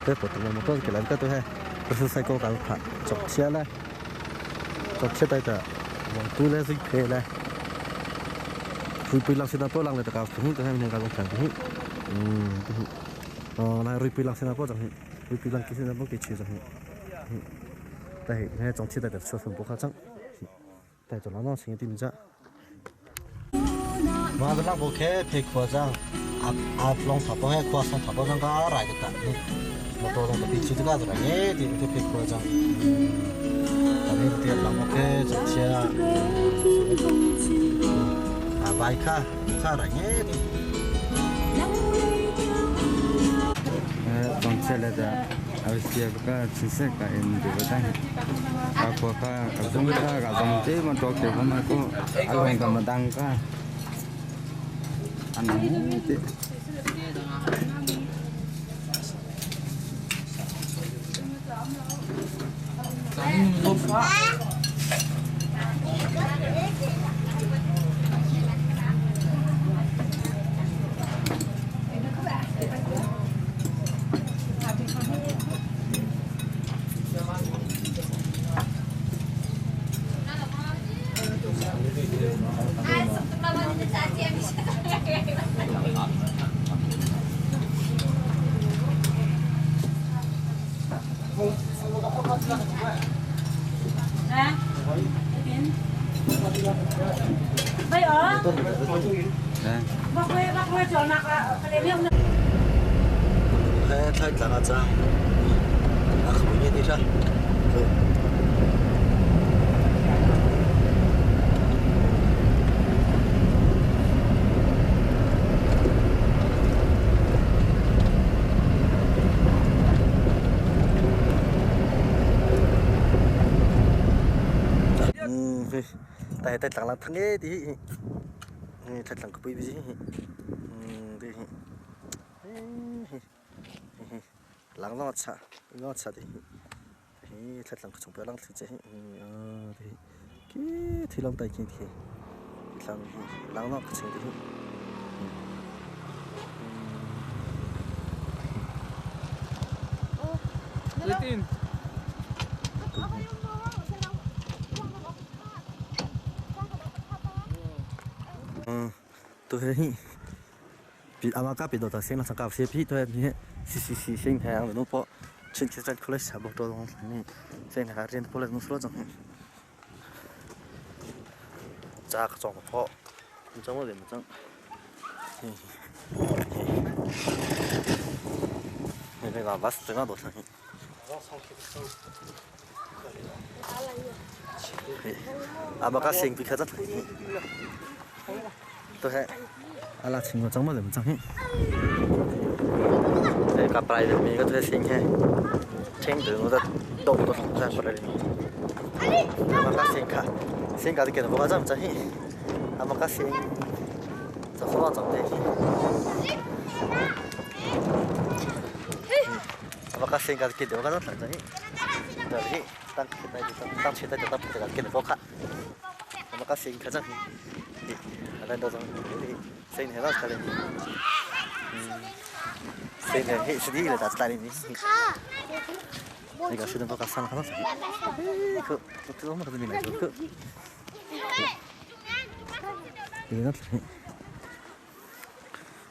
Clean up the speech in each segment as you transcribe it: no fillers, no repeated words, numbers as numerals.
Te po tu motor ke lan ka tu he motorcycle ka kha chok chia le chok chia tai ta wang tu le zik phe le rui pui lang sina po lang le ta ka tu tu he ne ka ka tu tu oh na rui pui lang sina po chang hi rui pui lang ki sina po ki chi chang hi ta hi he chong chi ta ta chu po kha chang tai cho la no sing ti mi cha ma ba lang bo khe phe khua chang ap ap long tha po he khua song tha po chang ka rai ta ni motor long ta pi chi ta ra nge ti te phe khua chang ta ni te lang bo khe chang chia a bai kha kha rai nge ti Tong chele da asia ka chise ka en de ba ta ka ko ka ka zong ka ka zong te ma to ke ma ko a hong ka ma dang ka an te He thlai tlang a cang. A khawi nge ti tha. Tai tai tlang lang thang e ti hi. Thlai tlang ka pui bi hi. Ti hi. Lang no cha no cha ti hi. Hi thlai tlang ka chung pe lang thli che hi. Ti hi. Ki thi long tai ki thi. Tlang hi lang no ka ching ti hi. Zeitin? Tu hi pi ama ka pi do ta seng na ka se pi to hi si si si seng ha ang no po chin chi chan khole sa bo to long ni seng ha ren pole no slo jang cha ka chong pho chong mo de mo chang ni ne ga bas te ga do sa hi ama ka seng pi kha chat to he ala ching mo chang mo de mo chang hi ka private mi ka tu sing he cheng de no da dong do sa pa re ama ka sing kha sing ka de ke bo ka jam cha hi ama ka sing cha so wa chang de hi ama ka sing ka de ke de bo ka jam cha hi da hi tang che dai de tang che dai de tang de ke de bo kha ama ka sing kha jang hi ala do jang hi sing he na cha le sing he hi si di le da cha le ni 那个水灯包给上了，看到可这我们可是没来过，可你那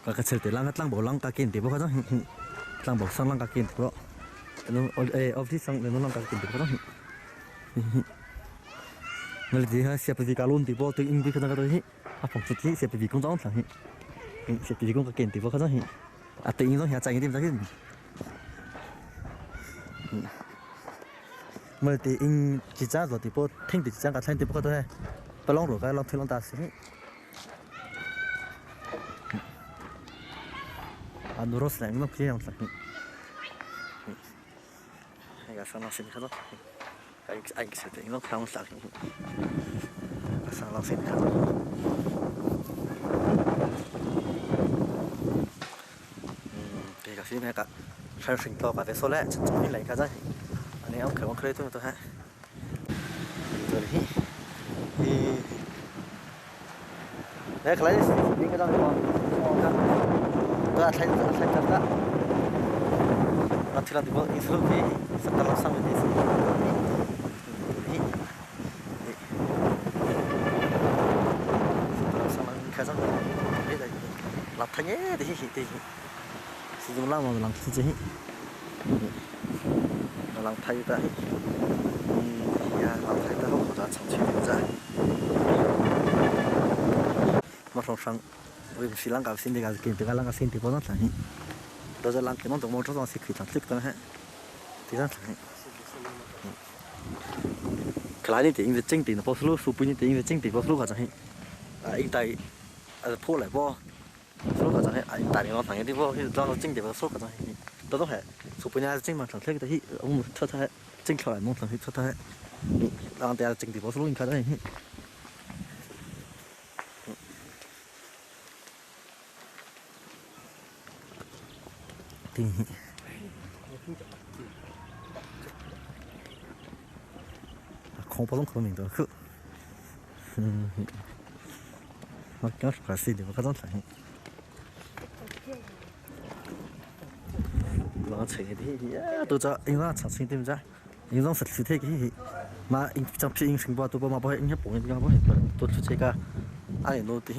个个车的，啷个啷不啷个见的不可种，啷不上啷个见的不，侬哦哎哦不上侬啷个见的不种，我哋睇下 CPV 加轮的不，对应对可能个东西，啊放出去 CPV 工装上去，CPV 工个见的不可种，啊对应种下在一点在去。mà thì in chỉ ra rồi thì bố听thì chỉ ra cả听thì bố có thôi bố long rồi cái long thuyền long ta xí à nó rốt lại nó kia long lại cái sao nó xin cái đó anh anh sẽ thì nó không lại sao nó xin cái đó thì cái xin này cả 还是到把这说来，重新来一下子。你要看我可以多多哈。这里，咦，来，看来你个张什么？我看，都要猜猜猜猜。Thila ti bo islo ke satala sang te si. Satala sang lang kha sang te dai. La thanye te hi te hi. Si dung lang lang si che hi. Lang thai ta hi. Ya lang thai ta ho ko cha chang chi cha. Ma rong sang Sri Lanka sin de ga ke te ga lang sin te ko na hi. 都在浪给弄动毛这种是可以当这个哈，这样子。克拉尼电影是正点的，包苏苏不尼电影是正点，包苏个张嘿，啊，一代啊破来包，苏个张嘿，啊，大连老唐的包，是装正点包苏个张嘿，都都还苏不尼还是正嘛，当这个嘿，我们出他正出来弄上去出他，然后等下正点包苏你看到嘿。空不动可明的去，嗯，我刚说是的，我刚才。老扯的，都这，因为长青对不对？因为是出这个，嘛，因张皮因生不都不嘛不因些不因个不都出这个，哎，诺的，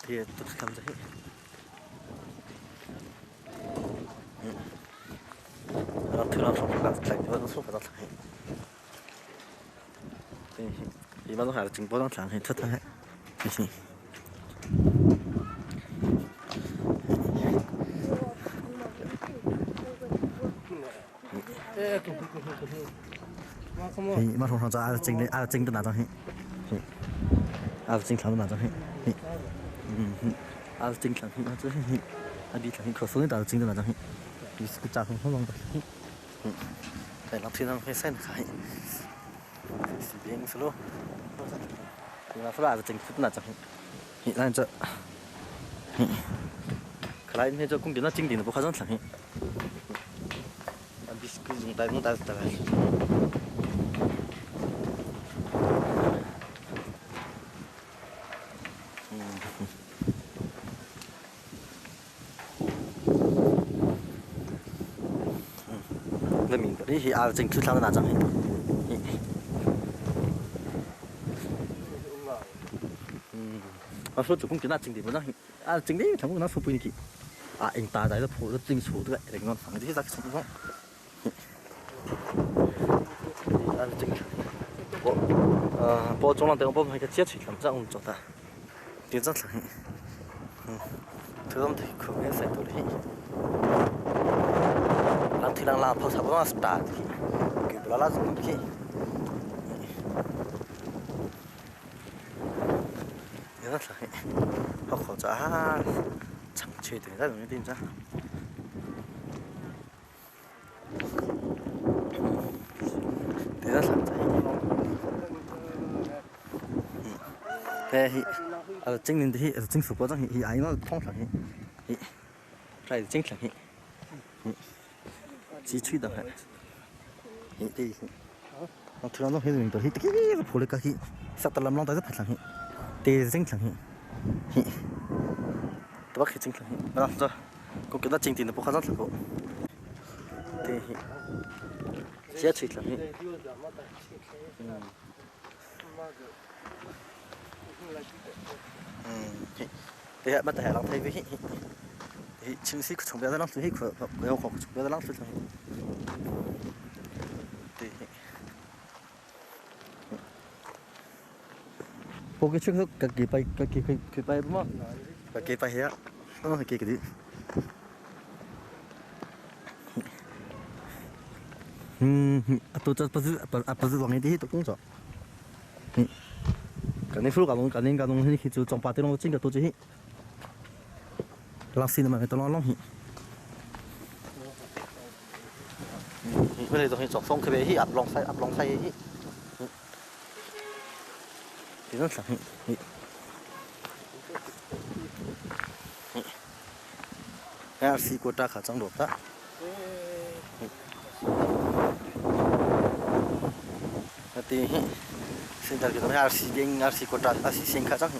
对，都是看这。嗯，头上说不来，我都说不到来。对，一般都还是进包装厂，很出台，谢谢。马上上这阿进的阿进的那张嘿，阿进厂的那张嘿，嗯哼，阿进厂那张嘿，阿比厂可松的阿进的那张嘿，你是个扎红红的，嗯，对，老天上会晒的开，随便是咯，你那是阿进的那张嘿，那这，看来你这工地那进的不夸张厂嘿。dùng tay mong tay tay 那明白，你是阿正出厂的哪张？嗯，我说做工就那正的不让，啊正的全部那说不进去，啊用大袋子破的正出的，那个房子是咋个情况？包装了，等我包一个接触，这样我们做的，点这层，嗯，头上头可能晒多了，那头上拉泡差不多是大的，给不拉拉子不去。你那层，好好做啊，长期的那容易点子。 嘿，啊，今年的嘿，真是过张嘿，哎，那通常嘿，嘿，来正常嘿，嗯，鸡腿的嘿，嘿对，我突然间黑人的嘿，这个破了个嘿，杀得那么大个排场嘿，对正常嘿，嘿，都把黑正常嘿，那这，我给他今天的不夸张这个，对嘿，鸡腿的嘿，嗯。 对，没得浪费费。清水从边子浪费去，不要从边子浪费。对。我给吃个个几百个几几几百不嘛？个几百些，嗯，几个的。嗯，啊，都这不是不啊不是往一点都工作。嗯。 近年输入近年近年去做撞八点拢整个多只去，垃圾嘛咪都拢拢去。我哋仲去做风，佢哋去压浪西压浪西去。点样食？哎，西瓜打卡装落得。啊对。现在叫做咩？RC 兵、RC 国家、RC 先卡装。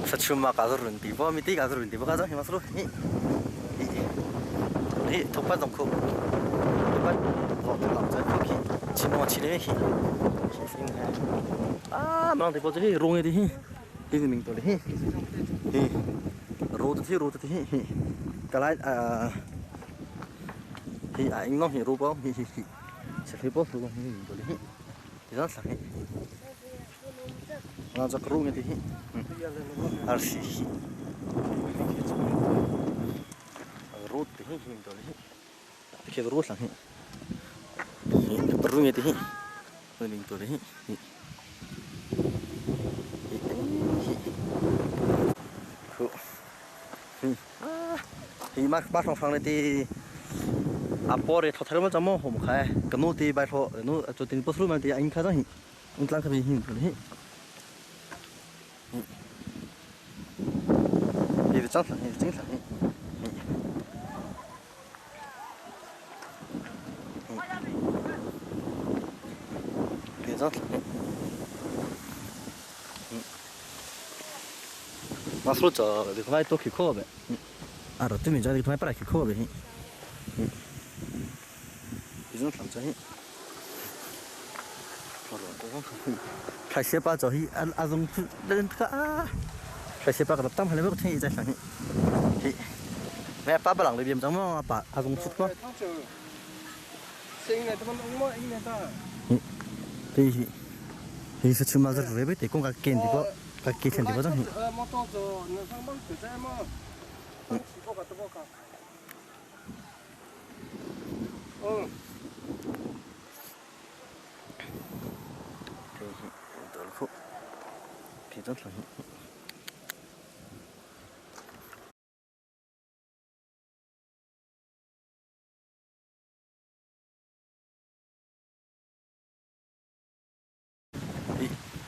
Sachuma ka run ti bo mi ti ka run ti bo ka zo hi ma sru hi hi thokpa zong khu thokpa zong tu lam chai khu khi chino chile hi hi sing ha a mang ti bo hi rong ti hi hi ming to le hi hi ro ti ro ti hi hi kalai a hi a ing long hi ro bo hi hi hi se bo ru hi ming to le hi ti zan sang hi Ngajak ru nge ti hi arsi hi ru ti hi him to hi ke ru thlang hi ru nge ti hi ning to hi khu hi ma ba thong phang le ti a por e thothar ma chamo hom khae kanu ti bai tho nu chu tin posru ma ti ain kha hi tlang kha bi hi hi hi chang thlang hi ching thlang hi hi chang thlang hi ma su cho di khmai to khi kho be a ro tu mi ja di khmai para khi kho be hi hi chang thlang cha hi 开始把做hi阿阿种人个啊，开始把个当下来不听伊在想hi，mẹ ba ba lang le biam chang mo pa a zong chut ko thì thì sẽ chuma za rebe te kong ka ken di bo ka ke chen di bo jang hi thì rất là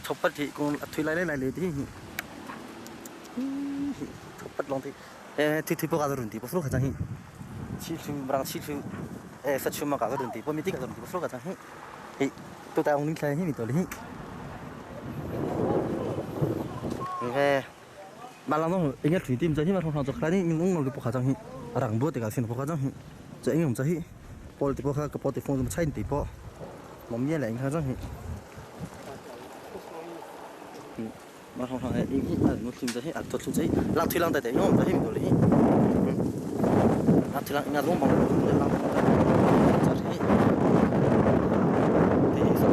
thoppat thì con thui lại lại lấy đi thoppat long thì thì thì bao giờ thì bao số cái gì chi chu brang chi chu 에 사추마 가거든 디 뽀미티 가거든 디 소가 장 히. 또 다운 링 힘이 돌리. 에 말랑도 ingel thui tim cho hi ma thong thong cho khlani ing ung lo po kha jang hi rang bo te ka sin po kha jang hi cho ing cho hi pol ti po kha ka po ti phone chai ti po mom ye la ing kha jang hi ma thong thong ing hi a no thim cho hi a to thim cho hi lang thui lang ta te ing cho hi mi do le hi lang thui lang ing a long bang lo lang cho hi ti so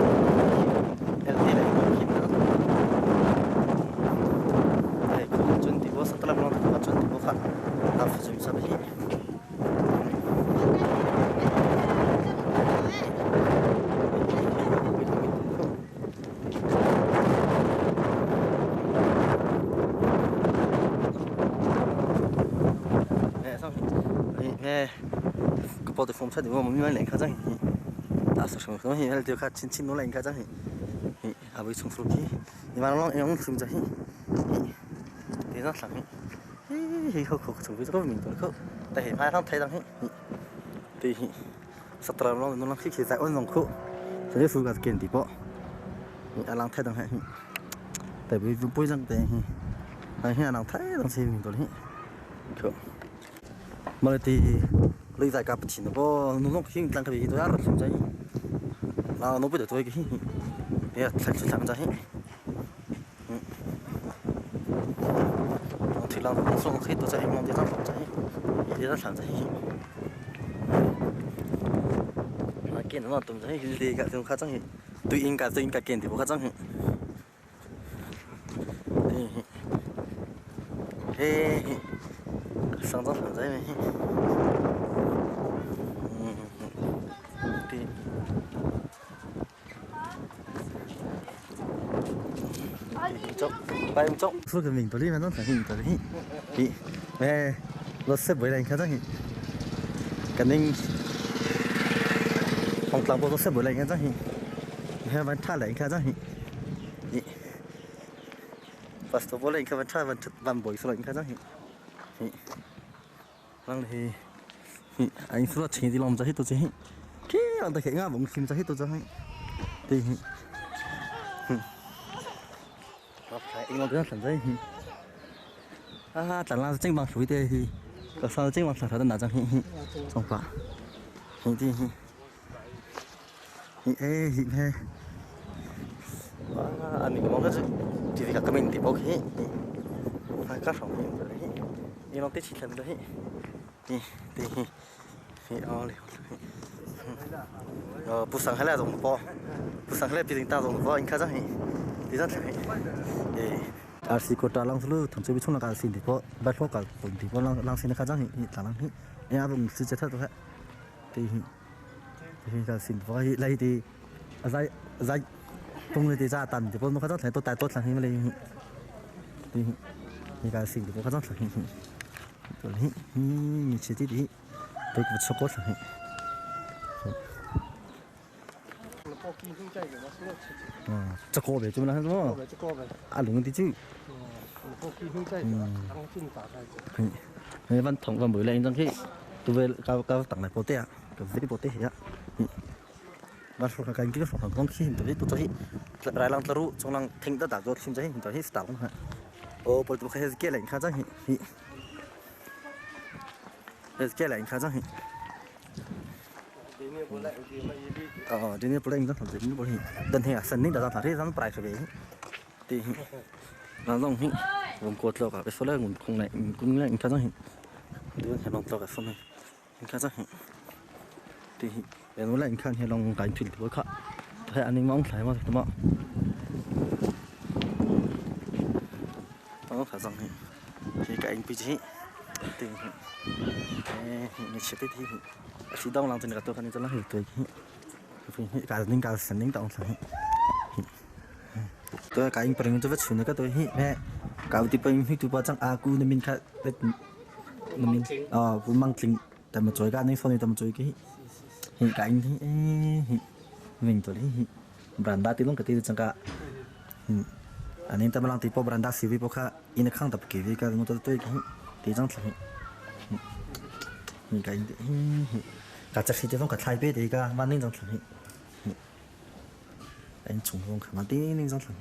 el ti la ing hi na cái phong sát thì mà mình lại khá rằng ta sử dụng cái này thì khá chín chín nó lại khá rằng à với sung sướng khi mà nó nó sung ra thì nó sẵn thì không không sung với cái mình tôi không tại hiện hai thằng thấy rằng thì sắp tới nó nó khi khi tại ôn lòng khô thì cái cái kiện thì bỏ anh thấy rằng tại vì bây giờ thì anh anh thấy rằng thì mình tôi không mà thì lấy ra cái tiền nó nó khi đang cái gì tôi ăn rồi chứ là nó bây giờ tôi cái để thật sự làm ra hết thì làm xong khi tôi chạy mong thì làm chạy để làm chạy mà cái nó tụm chạy thì cái chúng khá chẳng tuy nhiên cả tuy nhiên cả kiện thì cũng khá chẳng ê sáng ra làm chạy này thì bay một chỗ số cái mình tôi đi mà nó phải hình tôi đi thì mẹ nó xếp với anh khá rằng cái nên phòng làm bộ nó xếp với anh khá rằng mẹ vẫn thả lại khá rằng bắt đầu bố anh khá vẫn thả vẫn vẫn bồi số anh khá rằng đang thì anh số chuyện gì làm cho hết tôi chứ cái làm tôi ngã bóng phim cho hết tôi cho thì anh làm cái làm gì À, chẳng là chính bằng suối thì có sao chính bằng sao là chẳng hi hi trong pa hi thì hi hi ê hi he à mình có cái chỉ vì các mình thì bốc hi phải các phòng hi hi hi nó tết chỉ làm đấy hi thì hi hi ó li ờ bu sang hay là dùng bo bu sang hay là bị ta dùng bo anh khai ra hi thì rất là hi RC ko ta lang sulu thong chu chung la ka sin ti po ba tho ka pun ti po lang lang sin kha jang hi ta lang hi ya bung si che tha to ha ti hi ti ka sin po hi lai ti zai zai tung le ti za tan ti po no kha jang thai to tai to thlang hi ma le hi ti hi ka sin ti po kha jang thlang hi to hi hi ni che ti ti to ku chu ko thlang hi. 这个呗，怎么了？什么？啊，龙的酒。嗯，văn thống và mới lên trong khi tôi về cao cao tặng lại pote à, cái vết pote hết á. Và số cái cái số con khi tôi tôi tôi lại lang taru trong lang thinh ta đã rồi xin cho tôi hết tao ha. Ô, bữa tôi khai cái lệnh khai ra hi. Cái lệnh khai ra hi. Ờ, đi boleh ini kan, ini boleh. Dan he sending da ta ri san prai về thì nó rong hi vùng cột lo cả cái số này nguồn không này cũng lại cái đó đứa hè long lo cả số này cái đó thì để nó lại khăn hè long cái thủy thì khác thế anh em mong thấy mà thì mà nó khá rằng thì cái anh bị gì thì你吃的thì chỉ đông lòng thì cái tôi khăn cho nó hiểu tôi cả ninh cả sân ninh tông tôi cái anh bring tôi vết xuống cái tôi hi mẹ cả đi bring hi tu ba chẳng a cu nên mình khá mình ờ cũng mang tình tại một chuỗi cái nên sau này tầm chuỗi cái hi cái anh hi mình tôi hi beranda ti long cái ti chẳng cả anh em ta mang ti po beranda CV po kha in khang tập kỳ vi cái nó tôi tôi cái ti chẳng thằng hi cái anh hi cả chắc thì trong cả thay bê đấy cả mang nên chẳng thằng hi anh chúng không khả năng tí nên chẳng thằng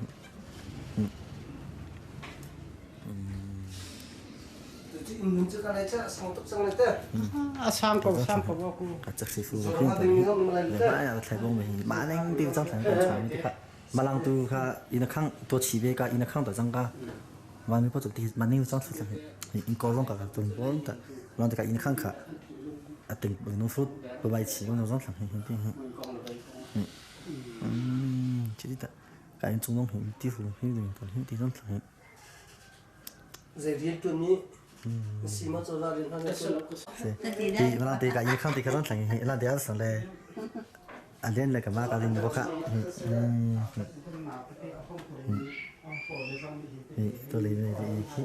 mà lang tu kha ina khang to chi be ka ina khang ta jang ka ma mi po to ti ma ning chang chu in ko long ka ka tun bon ta lang ta ka ina khang kha a ting no fruit ba bai chi no jang thang hin hin chi ta ka in chung long hin ti fu hin hin to hin ti jang thang zai riel tu ni si ma cho ra rin han thì mà làm thì cái gì không thì cái đó thành làm thì ăn là anh đến là cái má cái gì nó khác tôi lấy này thì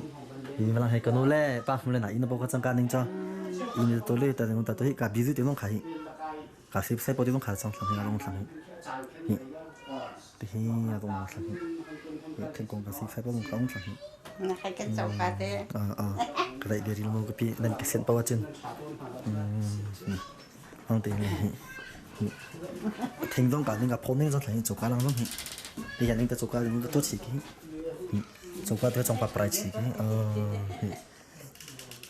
thì mà làm hay cái nó lẹ ba phút lên này nó bao cái trang cá nên cho in tôi lấy tại chúng ta tôi cả ví dụ thì nó khai cả xếp xếp bao thì nó khai xong thì nó thành thì nó thành thì thành công cả xếp xếp bao nó không thành 那还跟走法的。 Cái vậy để đi mua cái pi nên cái sen bao chân không thì thành công cả những cái phone này thành chỗ cá lăng lắm thì hiện tại chỗ cá những cái tốt chỉ cái chỗ cá thì trong bạc bài chỉ cái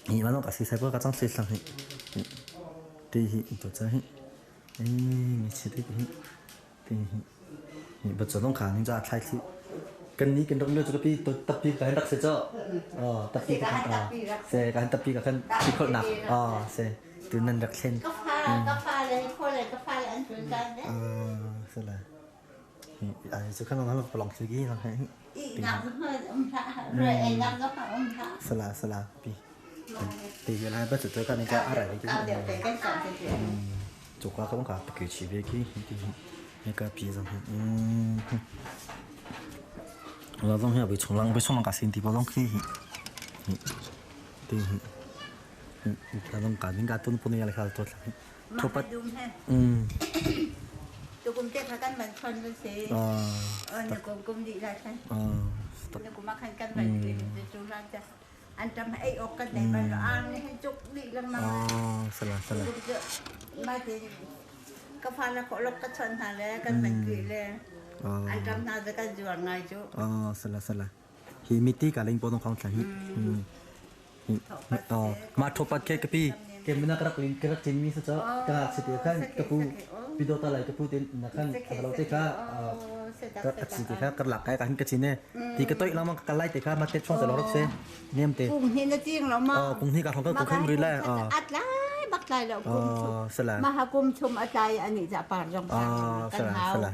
thì mà nó cả xí bao cái trong xí sang thì thì tổ chức mình chỉ thì thì bây giờ nó cả những cái thay thế cái này cái đó nữa cái pi tôi tập pi cái đặc sẽ cho tập pi cái sẽ cái tập pi cái cái khẩu nạp sẽ từ nên đặc lên ก็พาก็พาเลยคนเลยก็พาเลยอันสุดกันเนี่ย sẽ là à số khác nó là lòng suy nghĩ nó hay อีกน้ำก็เพิ่มอุ้มท่าเลยไอ้น้ำก็เพิ่มอุ้มท่า sẽ là pi thì giờ này bắt đầu tôi cái này cái ở đây เอาเดี๋ยวไปกันสองเดี๋ยว 做瓜可能cả不够区别去那个皮上我当下被冲浪被冲浪个身体不浪去，对，那种感应该都不能要来看多少， มาดูแม่ตัวกุมเจ๊พากันมันชนกันสิเออเนี่ยกุมกุมดีได้ใช่เนี่ยกุมมาขันกันมันจูรันจะอันจำไอ้อกกันไหนมันอ่านให้จุกดีลังมา สละสละ มาทีก็พาแล้วก็ลกก็ชนหาเลยกันมันกี่เลยอันจำนาจะกันจวนไงจุ สละสละฮีมิตี้กับลิงโปนของสละฮี Ma thopat ke kapi ke mina karak lin karak chin mi sa cha ka si te khan kapu pido ta lai kapu tin na khan ka lo te kha ka chi te kha kar lak kai ka hin ka chin ne ti ka toi lamang ka lai te kha ma te chong te lo rok se nem te Kung hi na ching lo ma kung hi ka thong ka ku khem ri la at lai bak lai lo kum chum sala ma ha kum chum atlai ani ja par jong par kan hau sala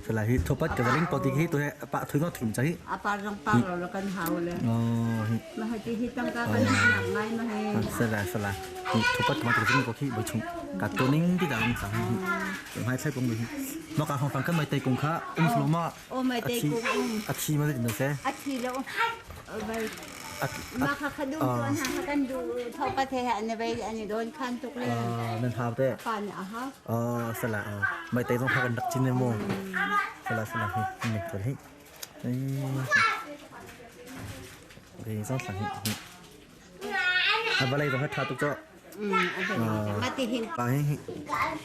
sala hi thopat ka ling poti hi to he pa thui ngo thim chai a par jong par lo kan hau le ma ha ti hi tang ka kan nak ngai ma he sala sala hi thopat ma te ling poti bo chung ka to ning ti dang sang hi mai thai pong hi ma ka hong tang kan mai te kung kha um slo ma o mai te kung um a thi ma te no se a thi lo bai ma kha kha dum tuan ha kha kan du thopat he ani bai ani don khan tuk le nan hau te pa ni a ha sala mai te zong kha kan dak chin ne mo sala sala hi ni to hi ei zong thlang hi a balai zong ha tha tuk cho ma ti hin pa hi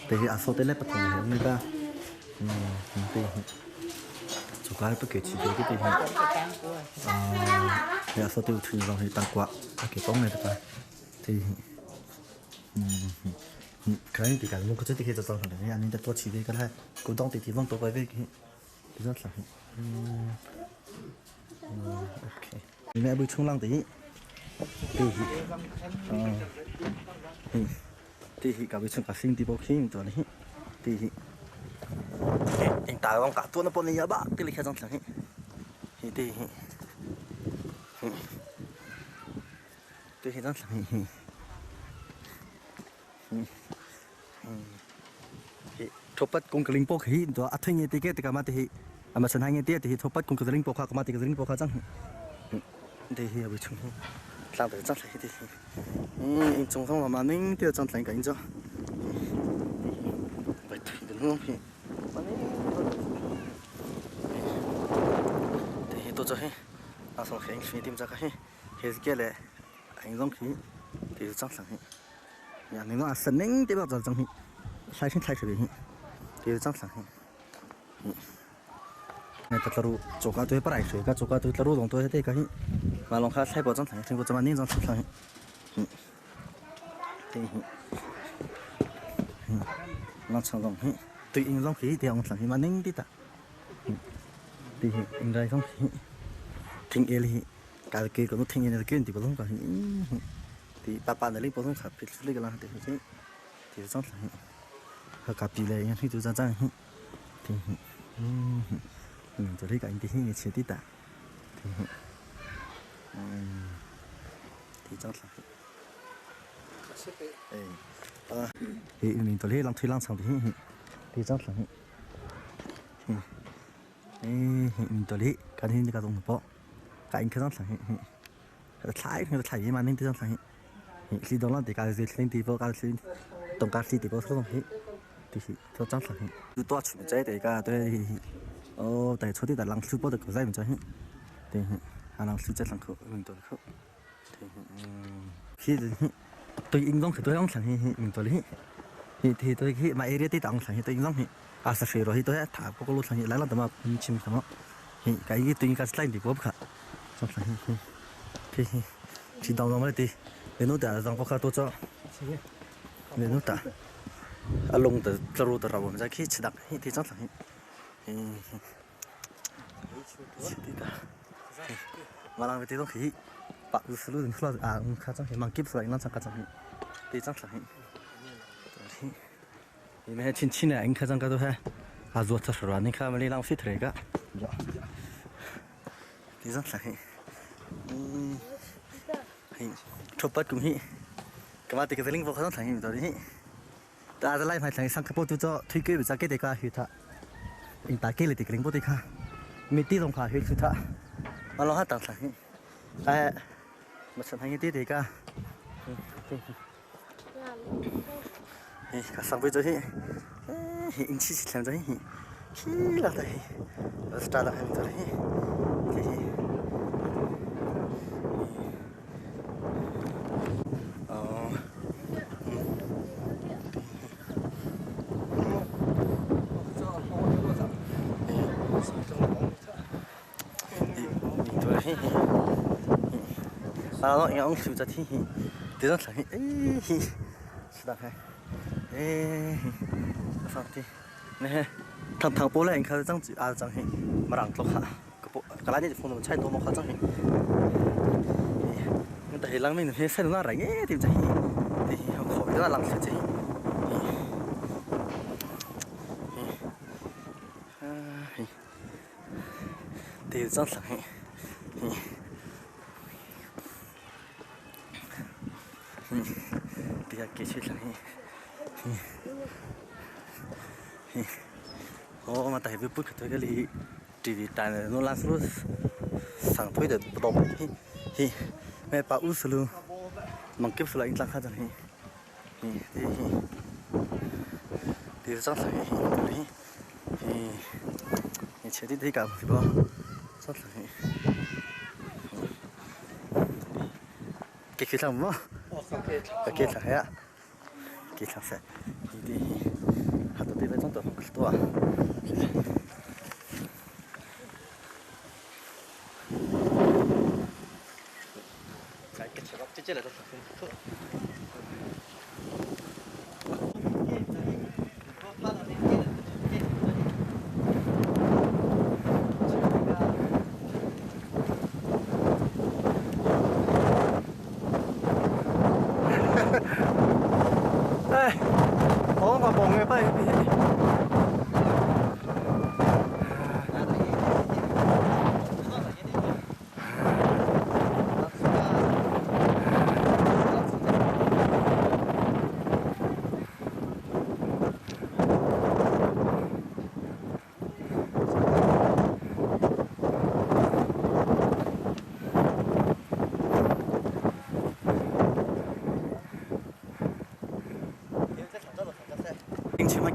te hi aso te le pathum he ni ta te hi chu kai pa ke chi te te hi he aso te thu zong hi tang kwa a ke pong ne ta te hi cái thì cả muốn có chút thì khi cho thằng này anh ta tôi chỉ đi cái này cũng đong thì thì vong tôi quay về cái rất là ok mẹ bui chung lăng tí tí tí cả bui chung cả sinh tí bốc khí tôi này tí anh ta ông cả tuôn nó bọn này bác tí lịch trong thằng tí tí tí trong thằng thopat kong kaling pok hi to athai nge te ke te ka ma te hi ama chan hai nge te te hi thopat kong kaling pok kha ka ma te kaling pok kha chang te hi abu chung tlang te chang hi te hi in chung thong ma ning te chang tlang ka in cho bai thui de long hi ma ning te hi to cho hi a song kheng khi tim cha ka hi he ke le anh long khi te chang tlang hi ya ning lo a san ning te ba chang hi sai sinh sai sự hi thì chắc là này thật là ru chỗ cá tôi bắt lại cá chỗ cá tôi là ru đồng tôi thế cái mà lòng khá sai bỏ trong thằng thằng của chúng mình trong thằng thì nó chẳng đồng tự nhiên giống khí thì ông thằng mà ninh đi ta thì anh ra giống khí thằng eli cái cái của nó thằng này cái thì bỏ trong cái thì ba ba này lấy bỏ trong khá phết lấy cái là thì thì trong thằng cả pì này anh thấy tôi ra ra thì tôi thấy cả anh thì nghe chuyện tí ta thì thì chắc là thì mình tôi thấy lăng thuy lăng sang thì chắc là mình tôi thấy cái này cái đồng bộ cái anh cái chắc là thái cái thái mà nên thì chắc là khi đó là thì cái gì lên thì vô cái gì tổng cái gì thì vô số thì thì tôi chắc là tôi chuẩn bị để cái tôi哦，但出啲但冷水波就够使唔使？对，啊冷水只冷口，唔对口。对，其实对运动是对养成唔对哩。thì tôi khi mà area tí tặng thành tôi giống thì à sắp rồi thì tôi thả có lúc thành lại là tầm mà chim tầm thì cái gì tôi cái slide thì có khá xong thành thì chỉ đào nó thì để nó để rằng có khá tốt cho để nó ta à lông từ từ từ rồi mình sẽ khi chỉ đặt thì chắc là thì ta mà làm cái đó khi bạc sulu thì nó à khá chắc thì mang kíp lại nó chắc chắc thì chắc là你们亲戚呢？你看咱个都还，啊，做特殊了。你看我们浪费特个，你这来，嘿，出发恭喜，干嘛这个领导好像谈到的，大家来排谈上个波都做推举，不给这个去他，你大给了这个领导的看，没地方卡去去他，我老哈打谈，哎，我想谈一点这个，cả sang với rồi hiện chỉ làm rồi khi là đây ta là em rồi thì Ta nó ông siêu cho thi thì nó là hi sida hai ê sao thì nè thằng thằng bố lại anh khai 张子啊张嘿mà răng tóc hả cái lá này phong nó chạy đồ mà khó张嘿แต่ลังไม่เห็นเส้นหน้าไรเงี้ยที่จะที่เขาขอจะลังเสียจีที่จังสังที่อยากกินชิ้นนี้โอ้มาแต่ไปพูดกับตัวก็เลยทีวีตาเนี่ยนู่นล่าสุดสั่งถ้วยเด็ดปลอมที่แม่ปลาอุสลูมังเก็บสลายอินทราจังฮีที่ที่จังสังฮีที่ที่เชื่อที่ที่กับที่บ่จังสังฮีเกี่ยวกับมั้งเกี่ยวกับฮะเกี่ยวกับเสที่ฮัตตัวที่ไปจังตัวตัว这来都是很不错。哎，我个蹦嘅不。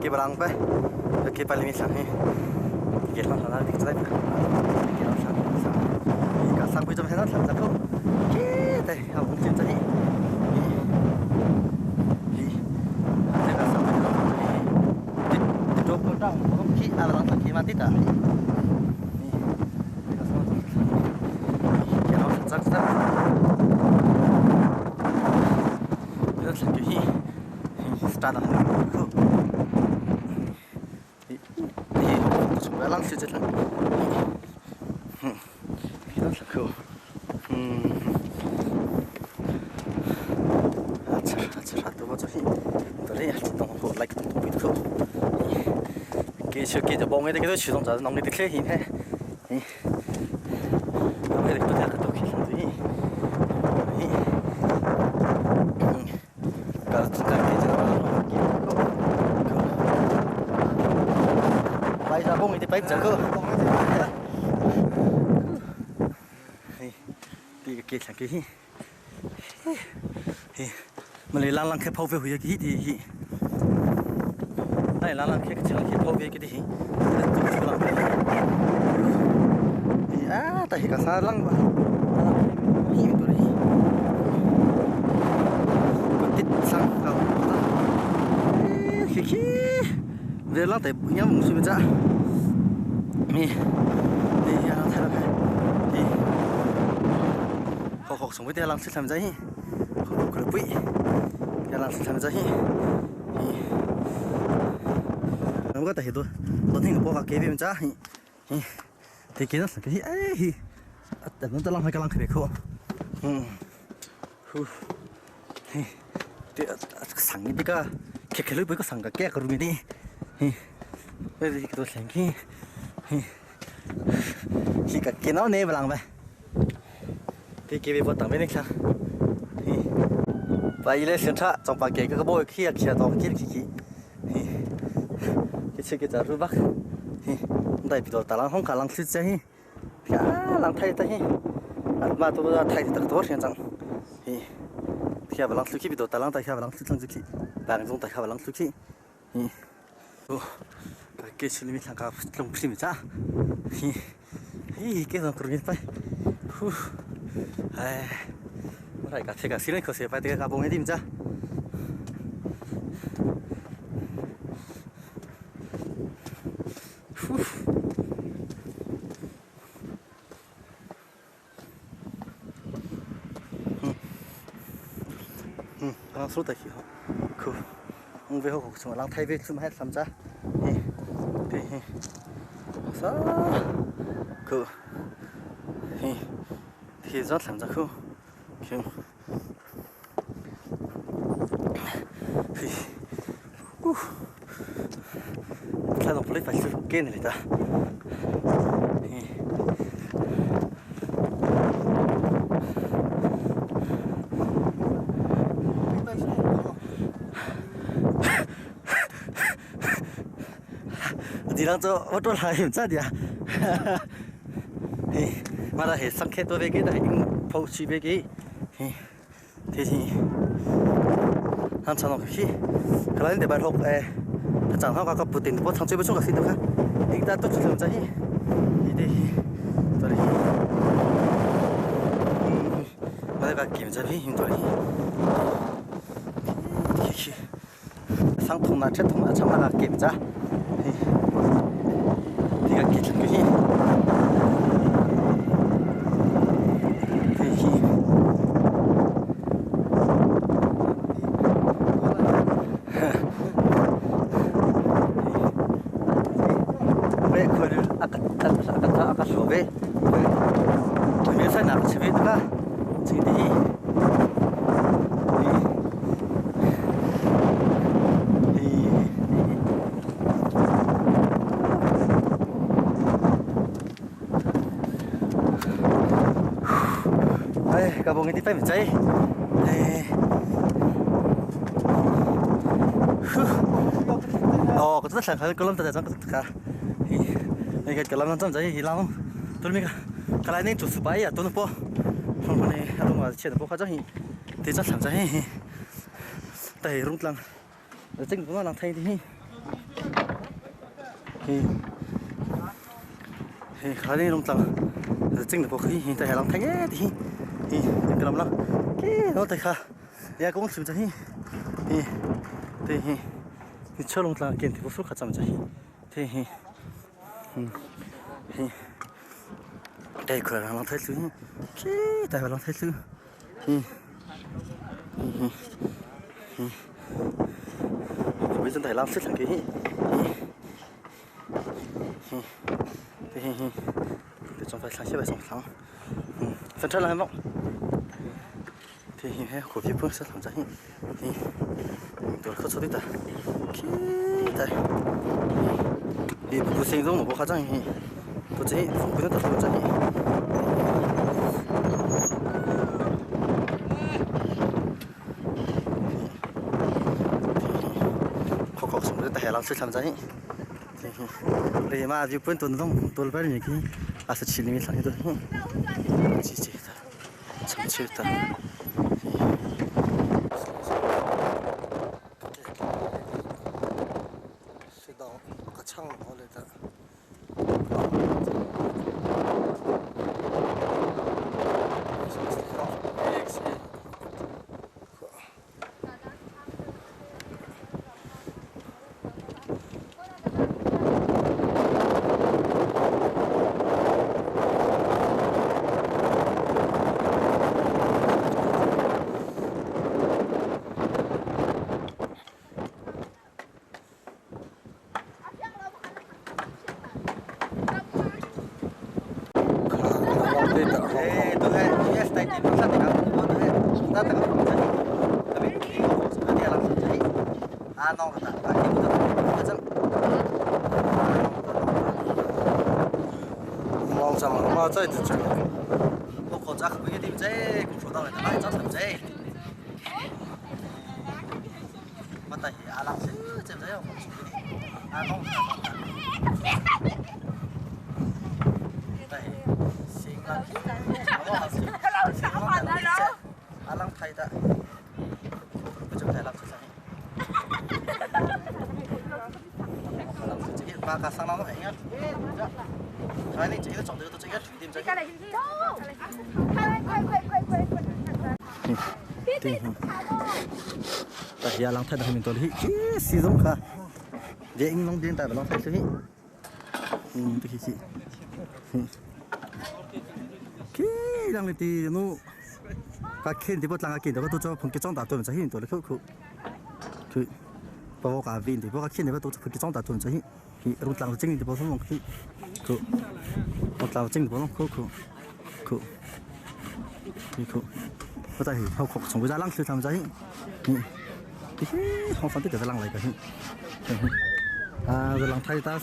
Cái bằng phải cái bài mình sang cái làm sao thì cái cái làm sao sao cái sang bây giờ mình làm sao không cái đây học cũng chưa thấy thì cái là sang bây giờ thì thì đâu có trong không khí à làm sao khi mà tít à cái làm sao sao cái cái start là lang sẽ chết lắm. Đó là khổ. À chả tôi vào cho hi. Tôi đây chỉ đồng hồ like đồng hồ bị khổ. Cái chuyện kia cho bông ấy cái đó chỉ đồng giờ nông cái thế hi thế. Nông cái tôi thấy cái tôi khi làm gì. Cái chúng ta cái gì đó. Bay ra bông thì bay chả cơ. Đi cái cái cái mà lấy lang lang cái phao về hồi cái thì này lang lang cái cái lang cái phao về cái thì à tại cái sao lang mà hi tôi đi có tít sang cầu khi về lang tại nhắm mùng xuyên ra đi đi thay đổi đi học học sống với làm sẽ làm gì học học cái bụi làm sẽ làm gì nó có thể tôi tôi thấy cái bộ cái bên cha thì cái đó là cái ấy nó tôi làm hai cái làm cái khó thì sáng cái cái cái cái cái sáng cái cái cái đi bây giờ cái tôi sáng cái khi cái cái nó nè vào vậy thì cái việc tặng bên này sao và ile sinh ra trong ba cái cái bộ kia kia đó kia kia cái cái cái rú bắc đây bị đồ ta lang không cả lang xịt chơi lang thay tay mà tôi thay thì tốt hiện rằng thì khi mà lang xịt bị đồ ta lang tay khi mà lang xịt lang xịt bạn dùng tay khi mà lang xịt cái chuyện mình thằng cả lông phim cha thì cái thằng cũng phải ai cái cái cái cái phải cái bông ấy đi cha Khang su ta hi ho khu ung ve ho khu chung lang thai ve chum hai sam cha hi te hi sa khu hi thì rất làm ra khu khu hi u thla dong phải phải cái này ta hi 你啷做我做来唔知啲啊？嘿，mà là hệ sang khét tôi về cái này phô chi về cái嘿，thế thì hắn chẳng nó khi cái này để bài học ê chẳng học cái bút tiền bút thằng chơi bút chung cái gì đâu cả anh ta tốt làm gì đi đi tôi đi mà cái kiểm tra đi tôi đi sang thùng nào chết thùng nào chẳng là kiểm tra thì cái kỹ thuật cái gì thì về khởi aka aka số về về sai nào chỉ về đó chỉ đi cả bộ người đi phải mình chạy ờ cái rất là cái lâm ta chẳng cái cái cái lâm nó chạy thì làm tôi mình cái này nên chủ số bảy à tôi nó bỏ không phải này tôi mà chết bỏ khá thì thì chắc làm chạy tại rung lăng chính cũng là thay thì thì cái này rung lăng chính là bỏ khi tại làm thay thì thì cái làm lắm cái nó tại khá ya cũng sử dụng thì thì thì cho lông là kiện thì có số khá chậm chạy thì thì đây khởi là thấy thứ cái tại là thấy thứ thì thì bây giờ thầy làm sức thằng cái thì thì thì trong phải sáng phải xong sáng phần chân là không thì hiện cổ phiếu phương sẽ làm gì thì tôi có số đi ta khi đây thì bố sinh giống một bộ khá chẳng thì tôi chỉ không biết tôi làm gì khó khó sống được tại làm sức làm gì thì mà dù phương tuần không tuần phải như cái à sẽ chỉ mình làm như thế chỉ chỉ ta chẳng chịu ta 这这这，我搞这不一定这，工作到了，那早上这，我带阿拉这这这样，阿东，对，行了，阿郎太的，不就太郎出生。把个上那个应该，看你这个长得都这个点这。对，但是阿郎太的后面多了，始终哈，这英龙点大不郎太是，嗯，这是，嗯，给两个地喏。Ka khen ti bo tlang ka kin to ka tu cho phung ki chong ta tu cha hin to le khu khu. Khu pa bo ka vin ti bo ka khen ti bo tu phung ki chong ta tu cha hin. Hi rung tlang ching ti bo song khi. Khu. Rung tlang ching ti bo khu khu. Khu. Hi khu. Có ta hi hậu khok chung ra lang sư tham cha hi. Hi. Hi hong fan ti ta lang lai ka hi. À rồi lang thay ta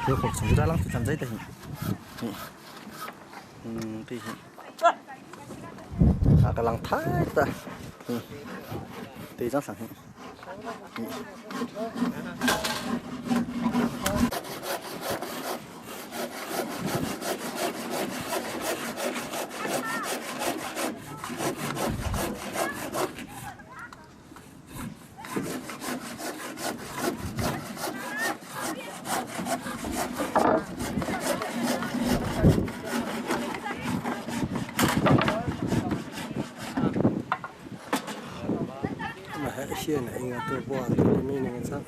rồi khok chung ra lang sư tham cha ta hi. Ti hi. À ka lang thay ta. Ti jang sang hi. Hian enga te pawh an ti mai ni ang chuan.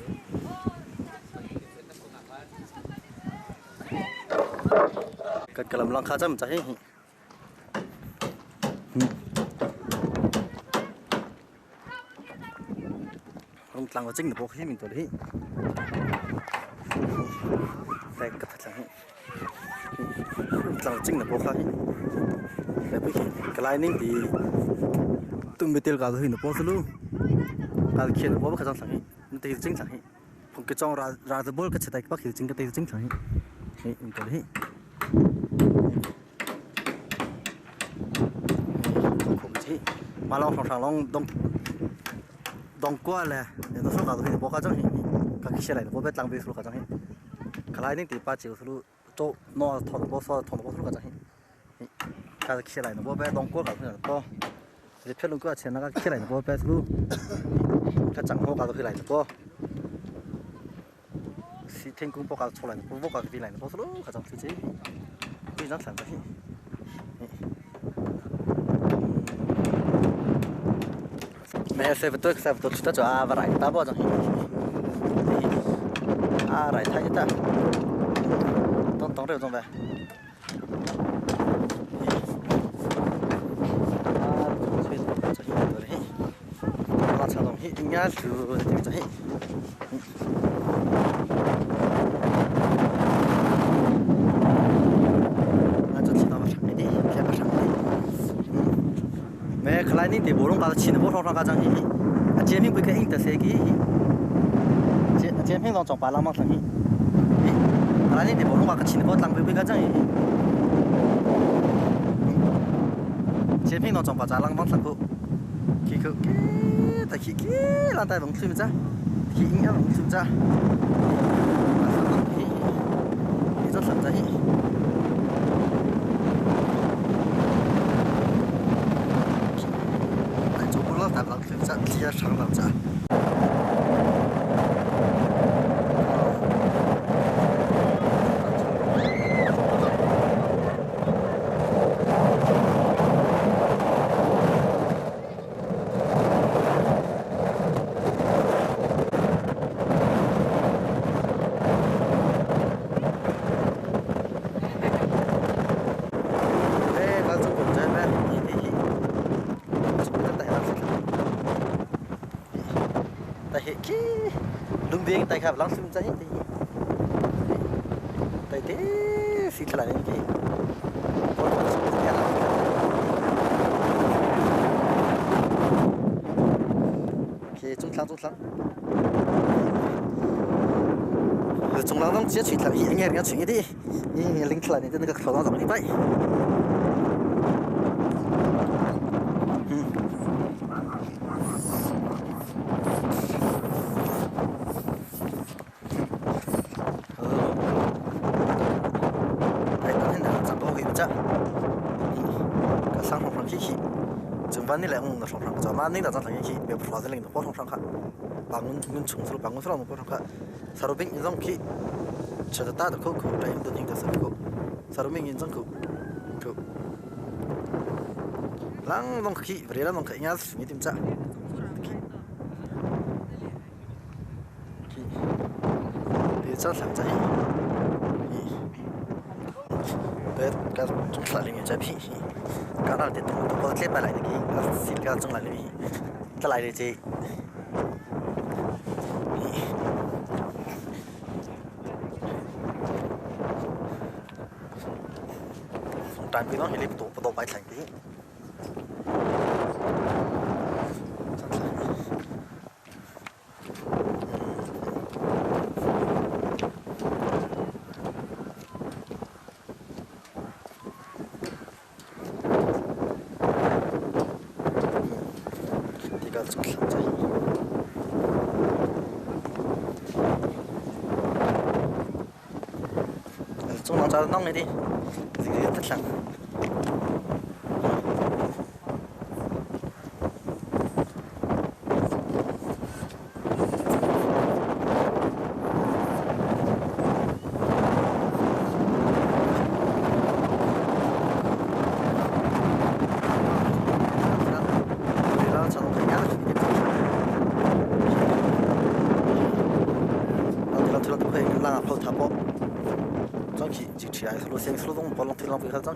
Kan kalam lang kha cham cha hi. Rung tlang wa ching na pawh khi min to hi. Tek ka tlang hi. Rung tlang ching na pawh kha hi. Lai pui ka lai ning ti tum betel ka hi na pawh sulu. Ka khian na pawh kha chang thlang hi. Na te ching thlang hi. Phung ke chong ra ra the bol ka chetai pa khil ching ka te ching thlang hi. Hi in to hi. Mà long sòng long đông đông qua là nó số cả thì bỏ cả trong hi các cái xe này nó bỏ bét lang bê số cả trong hi cái này thì ba chiều số chỗ nó thằng bỏ số thằng bỏ số cả trong hi các cái xe này nó bỏ bét đông qua cả thì nó thì phép luôn qua钱那个xe này nó bỏ bét số cái chẳng họ cả thì lại nó bỏ si thiên cung bỏ cả chỗ này nó bỏ cả cái này nó bỏ số cả trong thế chứ cái rất là cái mẹ xe vật tôi xe vật tôi chúng ta cho à và rải ta bỏ trong à rải thay ta tông tông đều trong về à chơi chơi rồi là sao đồng hi nhá thử chơi mẹ khai ninh thì bố rong cả chín bố rong cả chẳng hi chế mình bị cái in tờ xe kì chế chế mình long chọn bà long mang thằng hi khai ninh thì bố rong cả chín bố lang bị cái chẳng hi chế mình long chọn bà già lang mang thằng cô kì cô kì ta kì kì lang tay long xuyên ra kì in long xuyên ra hi rất là hi 这长老子。哎，把这公仔买，你你，这带上去。 tại hệ kí lung biếng tại khắp lăng xung cháy tại thế xịt lại cái cái trung thlang trung thlang trung thlang đông chết chuyện là ý nghe nghe chuyện đi ý linh lại này那个头上怎么礼拜？ 班你来我们上上，咱们那咱上去，别不说这领导上上看，办公公从事办公室我们上看，啥路兵一张去，吃的大的口口，这样都听得啥口，啥路兵一张口，口，啷啷去，不然啷去，应该是没点子，去，去，别这啥子，对，该从哪里面再批。Karal te tu ko tle pa lai ki sil ka chung lai ni tlai le che tan pi no hi le to to pai thlai pi Trung lòng cho nong này đi. Rất là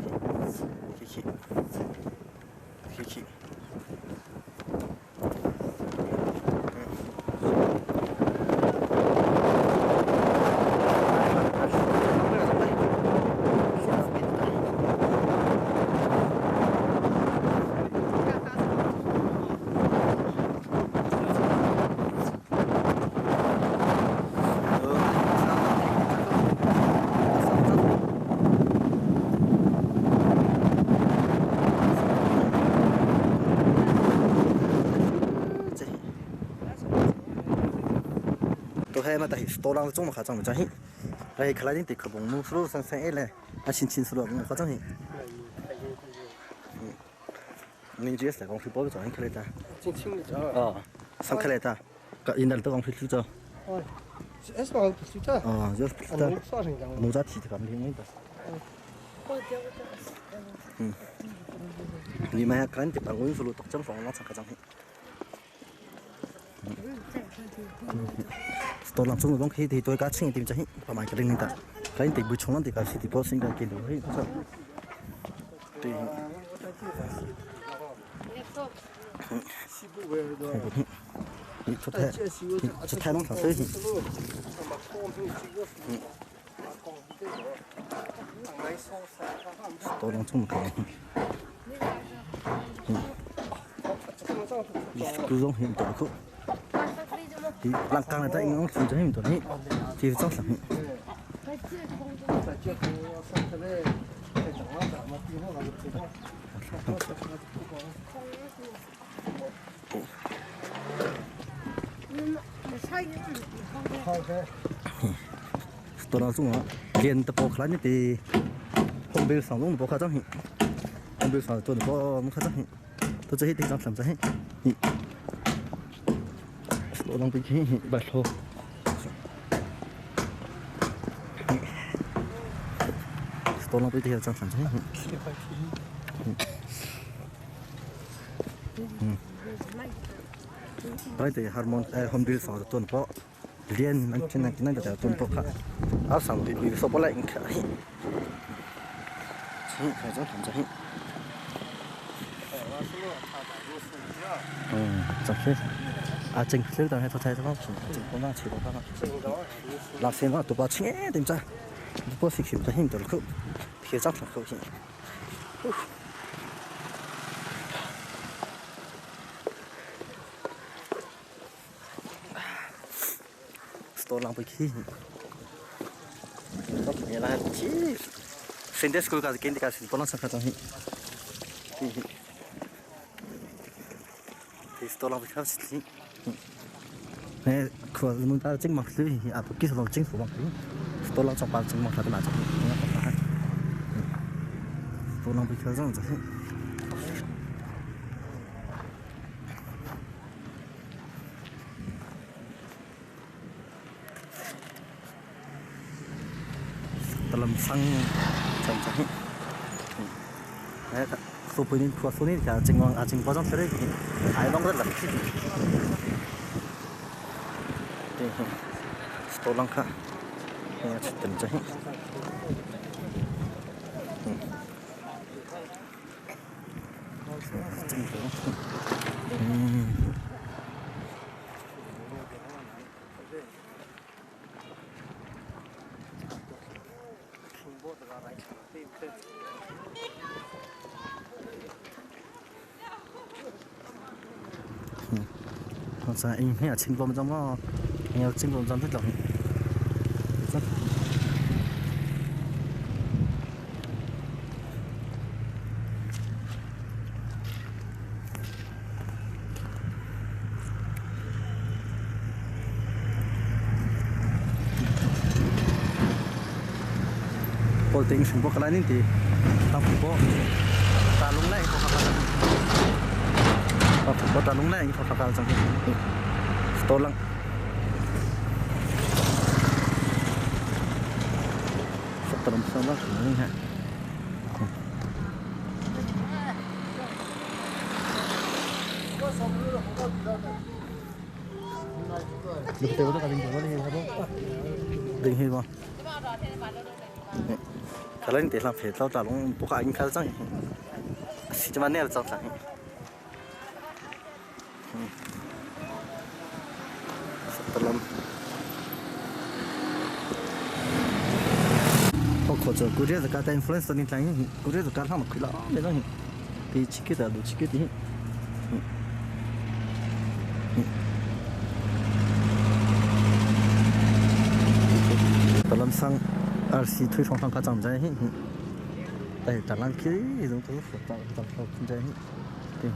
都还嘛，但是多啷个种嘛，还种不着嘿。来，看来你得可蹦木输上上哎嘞，啊，新青输了，我发种嘿。嗯，你这是讲去包个装起来的？进清的哦，上起来的，个应该都讲去苏州。哦，是讲苏州。哦，就是苏州。农家提的，没听过。嗯，你们看这办公室路独江房那层个张嘿。tôi làm chung khi thì tôi cá chinh tìm cho và mày cái linh ta cái tìm bùi chung lắm thì cả thì có sinh ra kiến đồ hết sao thì cho thay nó thằng tới thì tôi làm chung cái cứ giống hiện tượng khúc thì lăng càng là tại nó xuống cho hình tuấn thì chắc là tôi nói chung là liền tập bộ khá như thì không biết sản lượng bộ khá chắc không biết sản lượng bộ khá chắc tôi chơi hết thì làm sao hết tôi đang bị bạch hồ tôi đang bị thì chẳng làm sao đây thì hormone hôm đi sau tuần bỏ liền anh trên này cái này là tuần bỏ cả áo sáng thì bị số bỏ lại cả phải chẳng làm sao chẳng thế à chính lúc đó hay thôi thôi chính con nó chỉ có nó là xem nó tụi bao chết tìm ra tụi bao xịt tụi hình tụi khúc thì chắc là khúc gì tôi làm bị khí tôi nghe là chi xin đế school cái kiến cái xin con nó sao cái thì tôi làm bị khóc xịt nè khua muốn ta chính mặc lưỡi à tôi kỹ thuật chính phủ bằng tôi làm trong bao chính mặc là cái nào trong tôi làm bị khóc rằng thế tôi làm sang trong trong nè số bữa nay khua số này cả chính ngon à chính bao trong thế đấy ai nông rất là tôi lăng khá tỉnh cho Ing he a ching kom chang maw ing ching kom chang thích lắm. Paul ting sing bo kalai ning ti tang phu bo ta lung lai ko ka ka phu bo ta lung lai ko ka ka chang to lang Tolong sama ni ha. Được tiêu đó cả đình đi không? Đình hi không? Cả lên để làm phê tao trả lông bố cả anh khá chẳng. Chỉ cho mà nè chẳng chẳng. Tolong. 或者估计是个 influencer 你听，估计是个他们亏了，那种，比起个的都起个的。Dalam sang RC 推床上卡长在，哎，打浪去，种都是长长长在，对。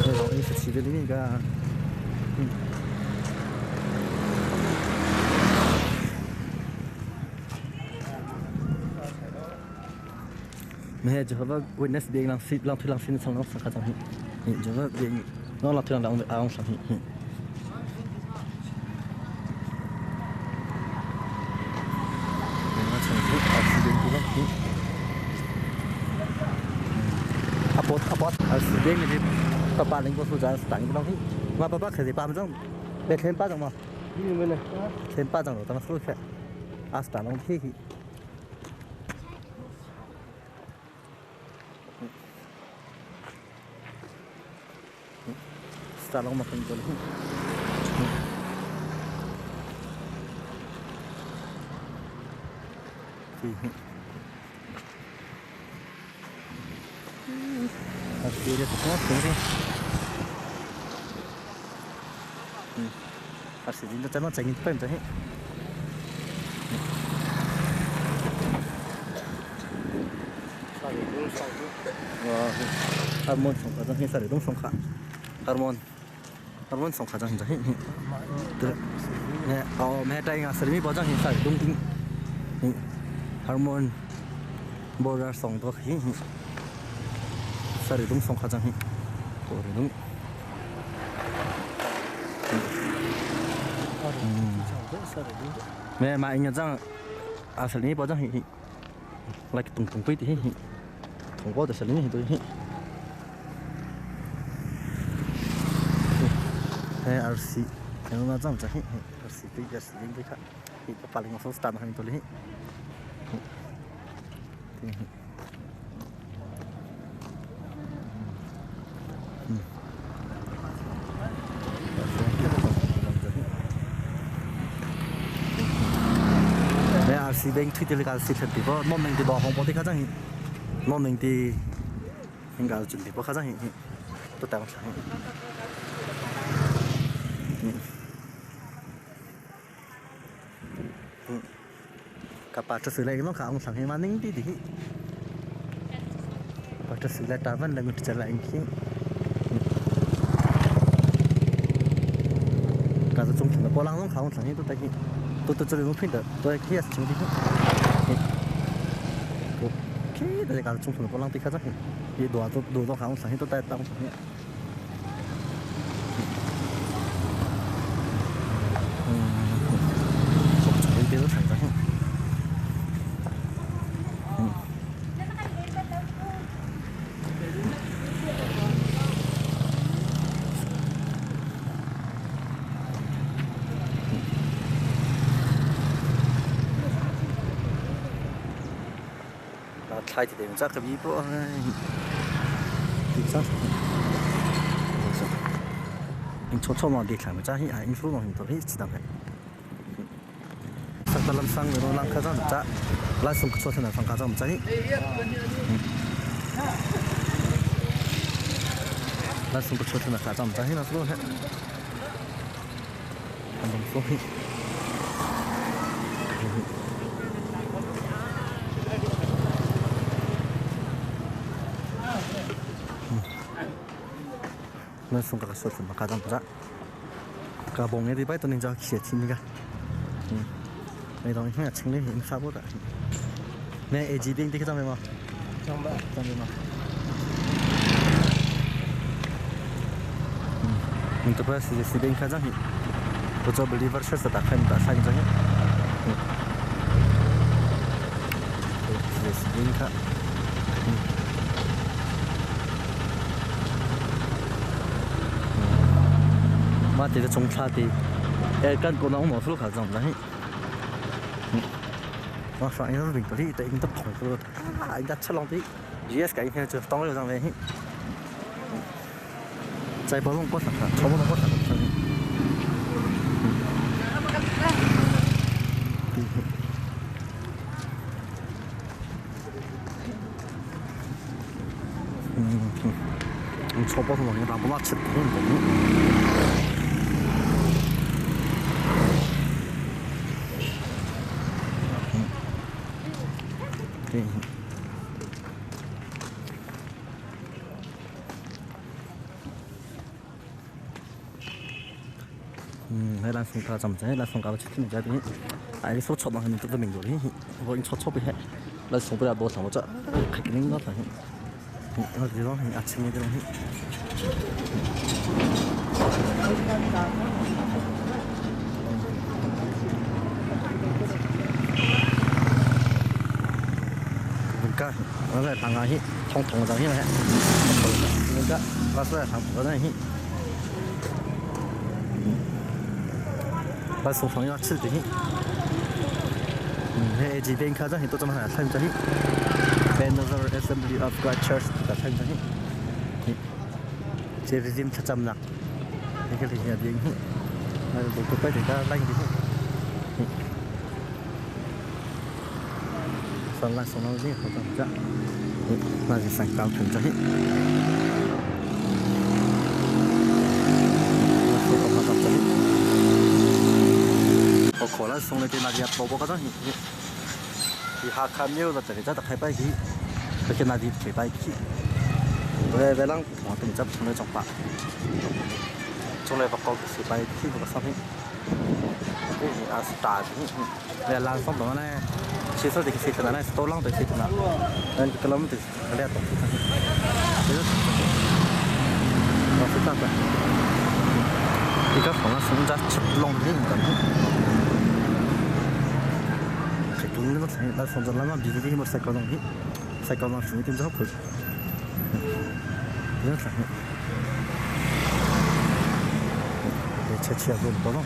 那种你是骑的那个，没，就好吧，witness being lang sit lang lang sin sang lang sang kacang hi. Java being no lang lang lang sang hi. Apot apot RC bank ni papa ling ko su jan stang lang hi. Ma papa khai pa ma jang le khen pa jang ma. Khen pa jang ro ta ma su khe. A stang lang thi hi. Stang ma khen ko hi. Thì RC dia tu semua ni. RC dia tu macam ni pun macam ni. Harmon song ka jang hi dong song ka. Harmon. Harmon song ka jang hi. Ne, oh, me tai nga sari mi bo jang hi sa dong ding. Harmon border song to hi. Sari dong song ka jang hi. To ri dong. Me ma inga jang a sari mi bo jang hi. Like tung tung pi ti hi. Tung bo de sari mi hi to hi. RC yang nak jam cah, RC tu RC ni mereka, itu paling masuk stand kami tu leh. RC bank tu dia RC tertiba, non neng di bawah hong poti kacang, non neng di hingga jadi bawah kacang, tu tak macam. Kapal tersulai nó khá ông sáng hay mà ninh đi thì kapal tersulai tavan là người trở lại khi cả trung thành là bỏ lăng nó khá ông sáng hay tôi thấy tôi tôi chơi nó phim được tôi khi chúng đi ok đây cả trung thành bỏ lăng thì khá chắc thì đồ đồ nó khá ông sáng hay tôi tay tao sáng hay thlai tete cha ka bi po ti cha in cho cho ma di thla ma cha hi a in fru ma hin to hi chi dam he sang lam sang ro lang kha cha cha la sung cho thana sang ka cha ma cha hi la sung cho thana ka cha ma cha hi na so he an dong so hi Na sung ka so thana ka cha ma cha ka bong e di bai to ning cha khie thin ga này đó nghe chừng lên mình sao bớt ạ nè e gì đinh thì cái trong này mà Trong ba. trong này mà mình tập sử dụng đinh khai giang hiện tôi cho believer sẽ đặt khai đặt khai giang hiện sử dụng đinh khai mà thì cái中差的，哎，干过那我冇出卡中，但是。我上一次病毒里，对，应该痛苦啊，应该吃浪的，GS 改天就当了上来。在包容过程，超包容过程。嗯，超包容，你打不拉吃痛的。对。 hay là sung ca chậm hay là sung ca chết mình ra đi ai số chọn bằng hình tự mình rồi rồi anh chọn chọn bị hết là sung bây giờ bố thằng bố chợ khách cái nó thằng nó gì đó hình ắt cái đó mình ca nó lại thằng ấy thông thông rằng như này mình ca nó sẽ thằng bố này 把送朋友吃的，嗯，这边看着很多怎么还看着呢？Another Assembly of God Church 的看着呢，这是点出针啦，你看这些边，那个都摆在这来的，上来上到这好着，那是上高层着呢。可能送来的那些宝宝个种，你下看没有了，这里在开摆机，这些那里开摆机，对对，啷，我等着从来装吧，从来不搞个摆机这个商品，这是啊是大的，来啷送到呢？其实这个谁的呢？是多啷的谁的呢？嗯，这个啷的来东西，这个，我是咋的？你个放了送着吃啷的的。 나 손절라면 미국이 힘을 살거든. 살거든 중이 좀 좋고. 이런 사람. 채취하고 뭐는.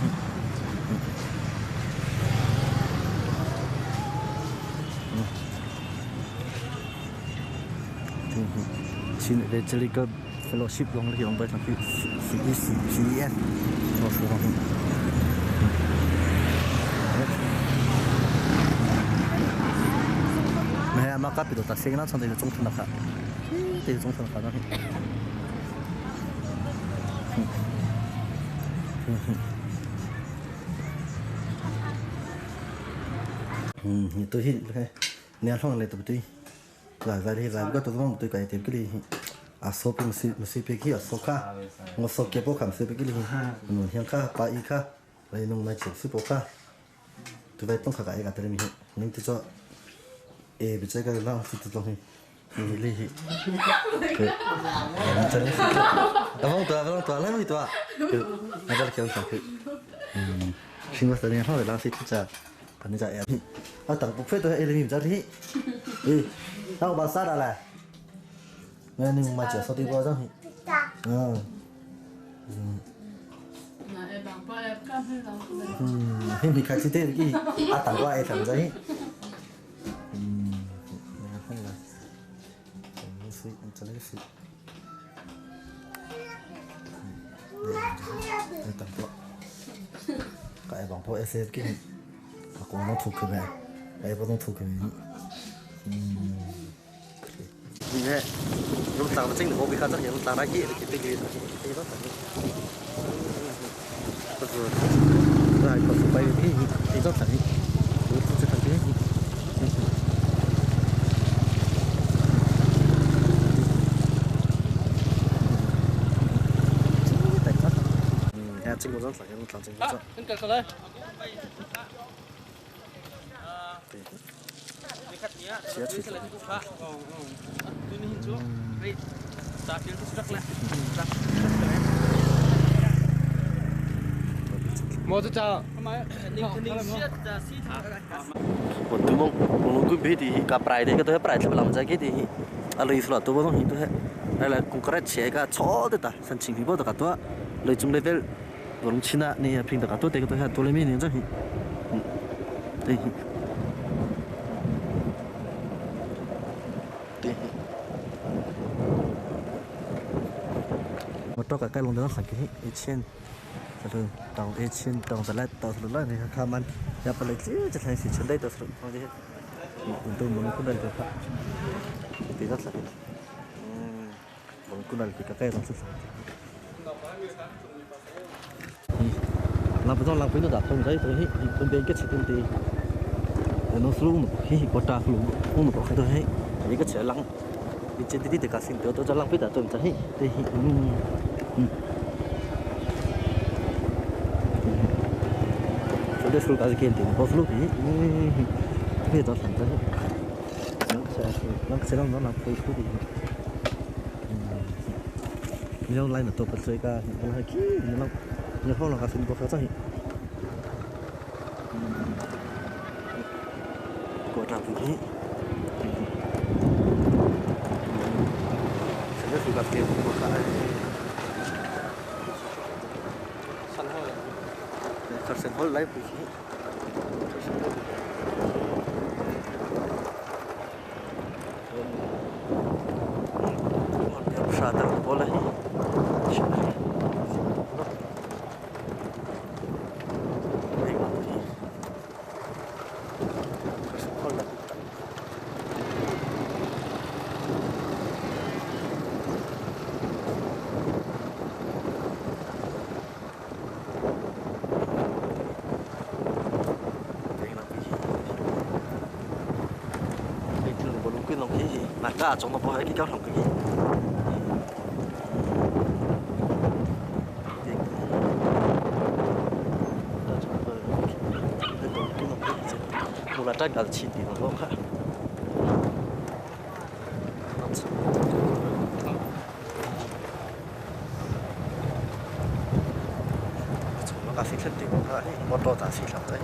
진 레즐리가 펠로십 용을 용발 상피 C C C F 뭐 그런. 嘛，隔壁就特色啦，从地就中村啦，地中村啦，嗯，你都是你放来对不对？来来来，我都讲对个对个哩，啊，手边是是别去啊，手卡，我手结不看是别去哩，嗯，香卡八一卡，来弄来做四包卡，对不？东卡个一个得里面，你就做。 에 비차가 나 수트 좀 히. 리. Abang tu, abang tu, alam itu ah. Nazar kian sampai. 新个十年后，老师出家，反正在啊，等不费都一零米这里。诶，那我把啥来？那你买介绍的多少？嗯。嗯。嗯，你开始对个，啊，等我爱等着。嗯， si an chale si tam po cái bằng po SF cái mà cũng nó thuộc cái này cái bao nó thuộc cái này nè lúc tao chính là vô bị khá chắc lúc tao nói gì thì cái gì cái đó rồi có phải cái thì rất thành lúc tôi thành cái chính của rất là cái lúc chính của rất. Còn tôi mong muốn cứ biết thì cả bài đấy cái tôi bài thì làm ra cái thì à lấy số là tôi bao nhiêu tôi đây là cũng có chế cái chỗ đấy ta sản chính thì bao cả tôi lấy chung level 我们去那那平的个都这个都还多了面临着，对，对。我找个盖龙的那个一千，这个到一千到这来到这来，你看看嘛，要不来这这才是千来到这，我这，我都没能过来这个，对着来，我过来这个盖龙是啥？ làm sao làm cái nó đặt không thấy tôi hết tôi bên cái chuyện thì nó xuống một khi có trà xuống một cái tôi hết cái chuyện lăng đi trên đi từ cả xin tôi cho lăng biết là tôi thấy thì tôi đi xuống cái kia thì có xuống thì cái đó thành ra nó sẽ nó làm phơi xuống thì nó lại là tôi bật chơi cả nó hay kia nó 你好那个很多合作。过大不去。现在是个给不看。可是好来不去。啥的过来。 mà chúng nó bỏ cái kéo thòng cái gì một là tranh là chỉ thì nó không khác chúng nó cả xí thịt thì cũng một đôi ta xí thịt đấy.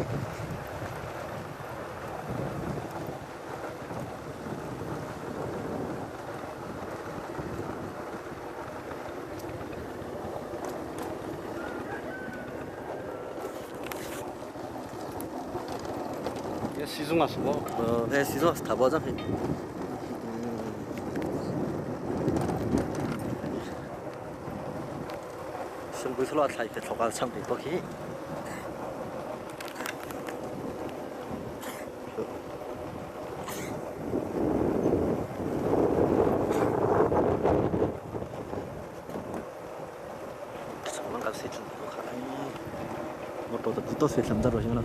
哎，西装是淘宝上的。上贵出来菜，头家唱的多去。我到底多少钱在路上了？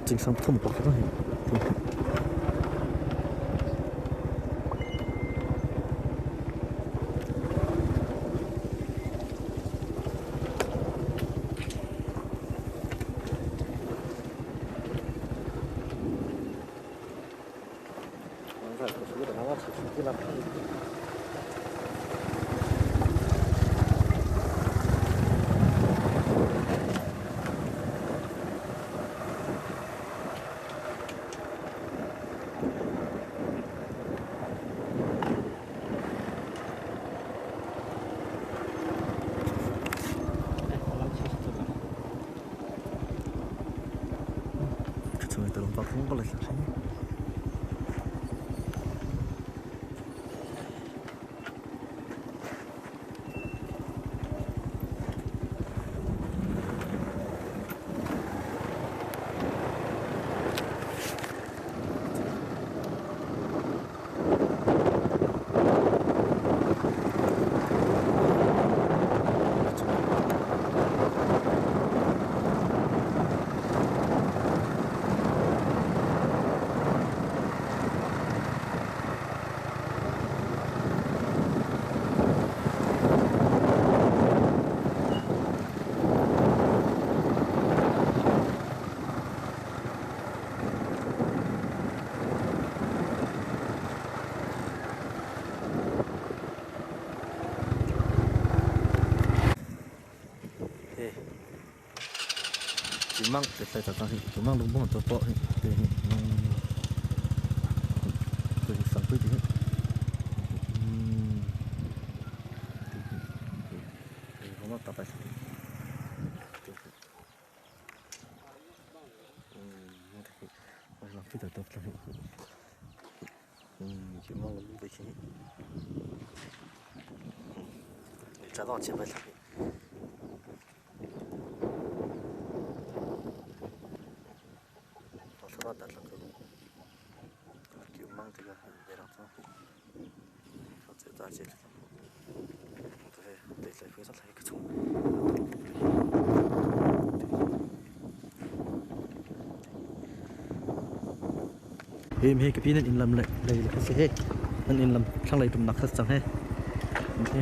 经常吐不开。ko lai. Mang te sai ta hi tu mang lung bong to po hi te hi te hi sang pui te hi te hi ma ta pa te hi lang pui ta to hi ki mang lung te hi cha dong che bai hi He me ka pi nan in lam le lei le si he nan in lam thlang lei tum nak khas chang he he.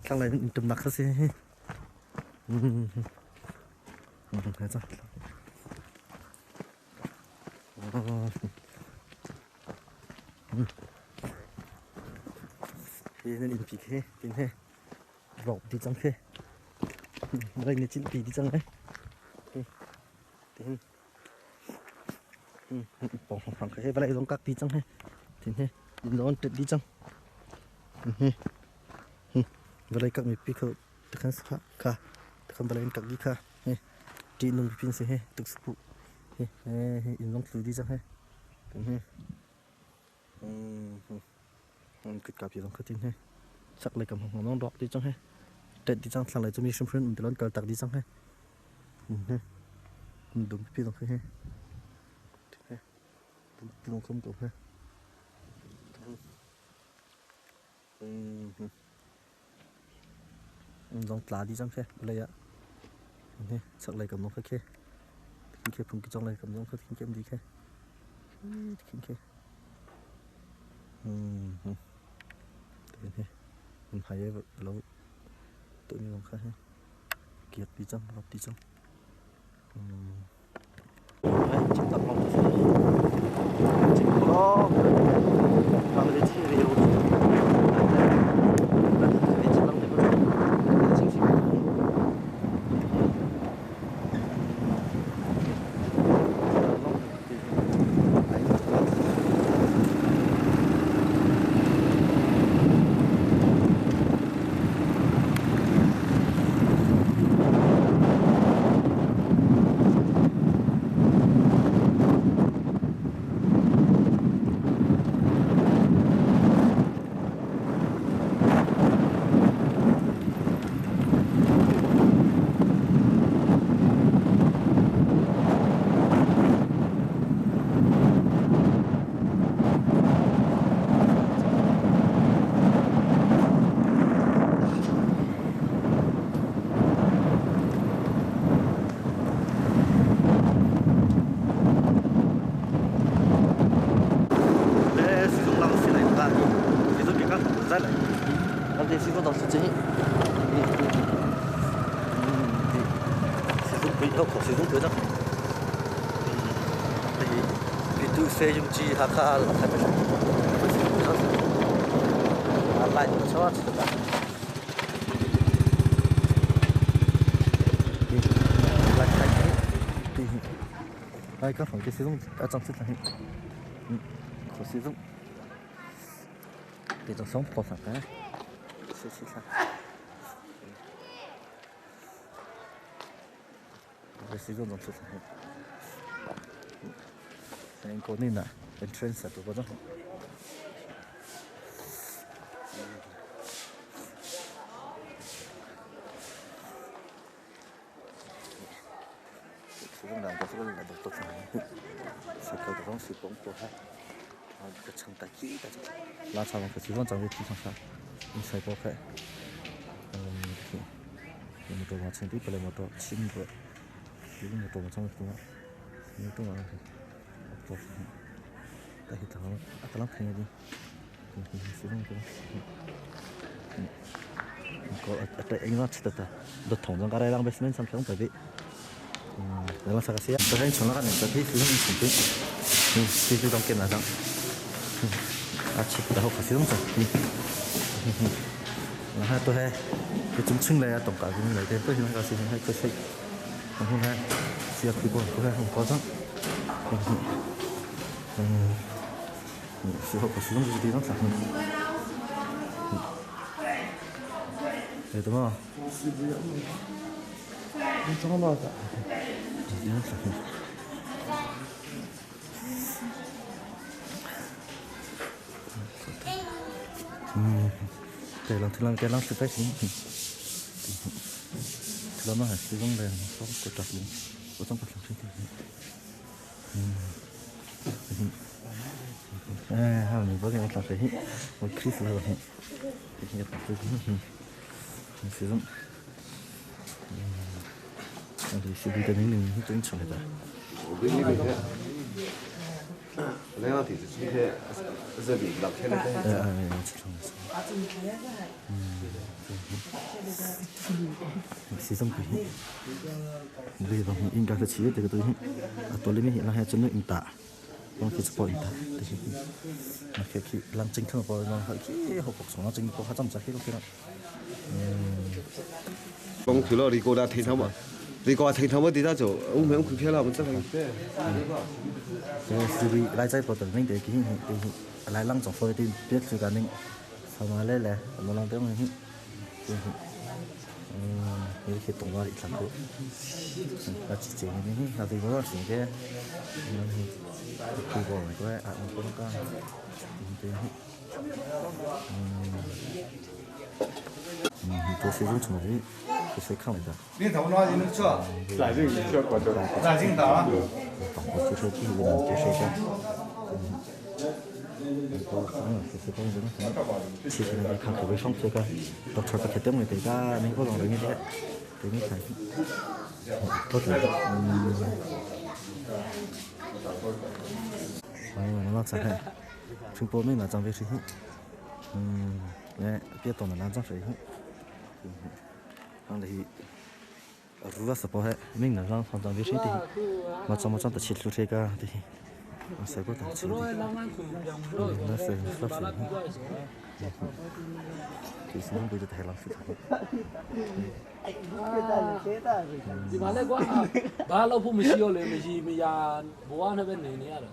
Thlang lei in tumnak kha si. Hi nan inn pi khi tin he rok di cang khi rai ni chin pi di cang he tin pong phang he valai zong kak ti cang he tin he in zong tet di cang he valai kak mi pi kho takhan sa kha takhan valai in kak di kha he ti nung pin se he tuk su he he in zong tlu di cang he tin he kut ka pi zong kha tin he sak lai kam hong nong rok di cang he tet di cang thlang lai chumi hrim hrim um tilon kal tak di cang he he dum pi zong he he dum pi zong khom ko he zong tla di cang khe lei ah he sak lai kam nong kha khe khe phung ki chong lai kam nong kha khin kem di khe khin khe he hai lo tu mi zong kha he kiak di cang rop di cang. Hi Pitu Seyungci Hakha Lai chawa chita. Ai ka phang ke sizung a chang chit hi. Ko sizung. Te chang song pho sa ka. Si si sa. Sizung chang chit hi. Sen ko ni na entrance tu ko chang. 拉长了，可西方长得非常好，你才多看，我们多往前对不来么多，七米多，一个么多往上多，你多往多，但是他们阿他们便宜点，西方多，个应该吃得的，都同种家来让别人上平对比，然后啥个些，昨天从那个那个皮西方前边，必须当跟那上。啊，切，然后可是拢做，然后都系佢总清理啊，动价咁嚟嘅，不如那个事情系佢识，咁咧试下佢个佢系红果汁，适合可是拢就是地方上，对的嘛？你怎么的？地方上。 对了，这两这两是百姓，这两嘛还是用的，我过着用，我总不想吃的。哎，还有你昨天我打水，我气死了，这些打水，是种，那这是的零零真出来的。那样体是今天这里老天的。哎哎，始终不你东应该是企业这个东西，啊，多里面那还真的应打，我去做应打，就是那去去咱正常个那去好服从啊，正个较怎唔知去落去啦。讲去了，你过来听他嘛，你过来听他们地他做，我们去去了，我们真系。这是为来在部队面对去来人做伙啲别做紧，sama来来，我人点去。이렇게 동아리 잡고 같이 지내니 나도 이거 이제 그거 이거 아 보니까 이제 또 시즌 중에 그看了一下。你头脑你能吃？来劲吃过就来劲打。我就是第一个就是一个。其实你看可别上这个，到这个铁定的个，你不能人家的，你看，多对，哎，我那才看，从国内那张微信，哎，别动了那张微信，然后如果是不还明那张上张微信的，我怎么张的起出这个的。我过大钱的，那是那是，其实我觉得太浪费了。 ဒီမှာလဲကွာဘာလို့ဖို့မရှိရောလေမရှိမရဘဝနဲ့ပဲနေနေရတာ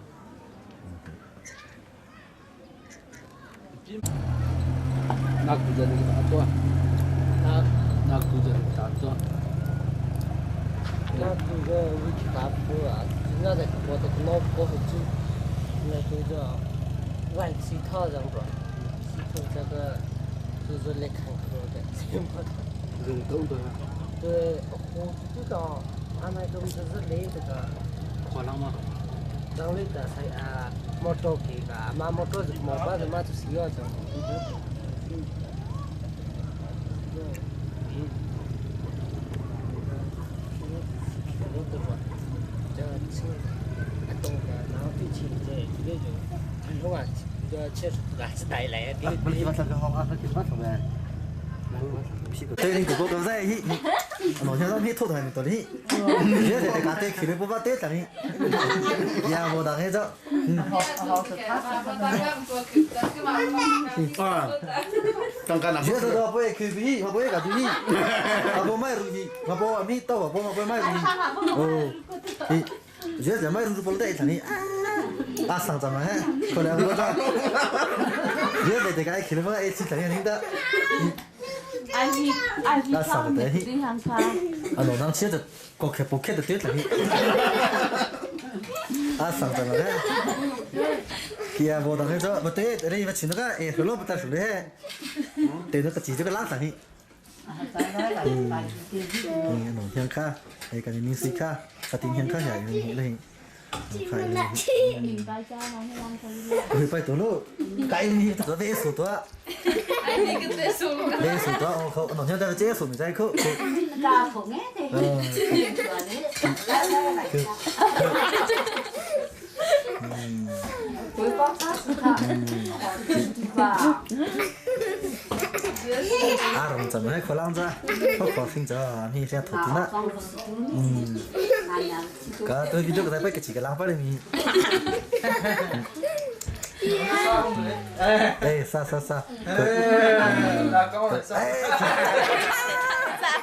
那估计那个大多，那那估计大多。那这个我去打破啊，那在我的老婆子就那这个万其他人吧，从这个就是来看看的，全部人都对。对，我知道，他们都是来这个。可能吗？让那个谁啊，摩托给个，嘛摩托是摩托是嘛就是要这。对，你哥哥在。老乡让你偷他你到底，你这在家对去了不把对等你，呀我当那个，啊，刚刚那。你这个不会去比，我不会搞比，我不买东西，我不买米，我不买买东西，哦，你，你这买东西不对等你，啊上怎么嘿？可能我这，你这在家去了不爱吃等你的。 那啥的，啊，老当车就国客不客就对了。啊，上怎么嘞？kia vô đằng cho mà thế đây mà chỉ nó cái ấy rồi bắt đầu rồi để nó chỉ cho cái lá này ừ nó hiện ca cái cái mình xí ca cái tiền hiện ca nhảy mình lên phải rồi phải tổ lô cái này nó về số đó về số đó không nó hiện tại chế số mình chạy khô 啊，龙怎么还可啷子？可可听着，你先头听了。嗯，个对比这个在背个几个浪费的你。哎，啥啥啥？哎，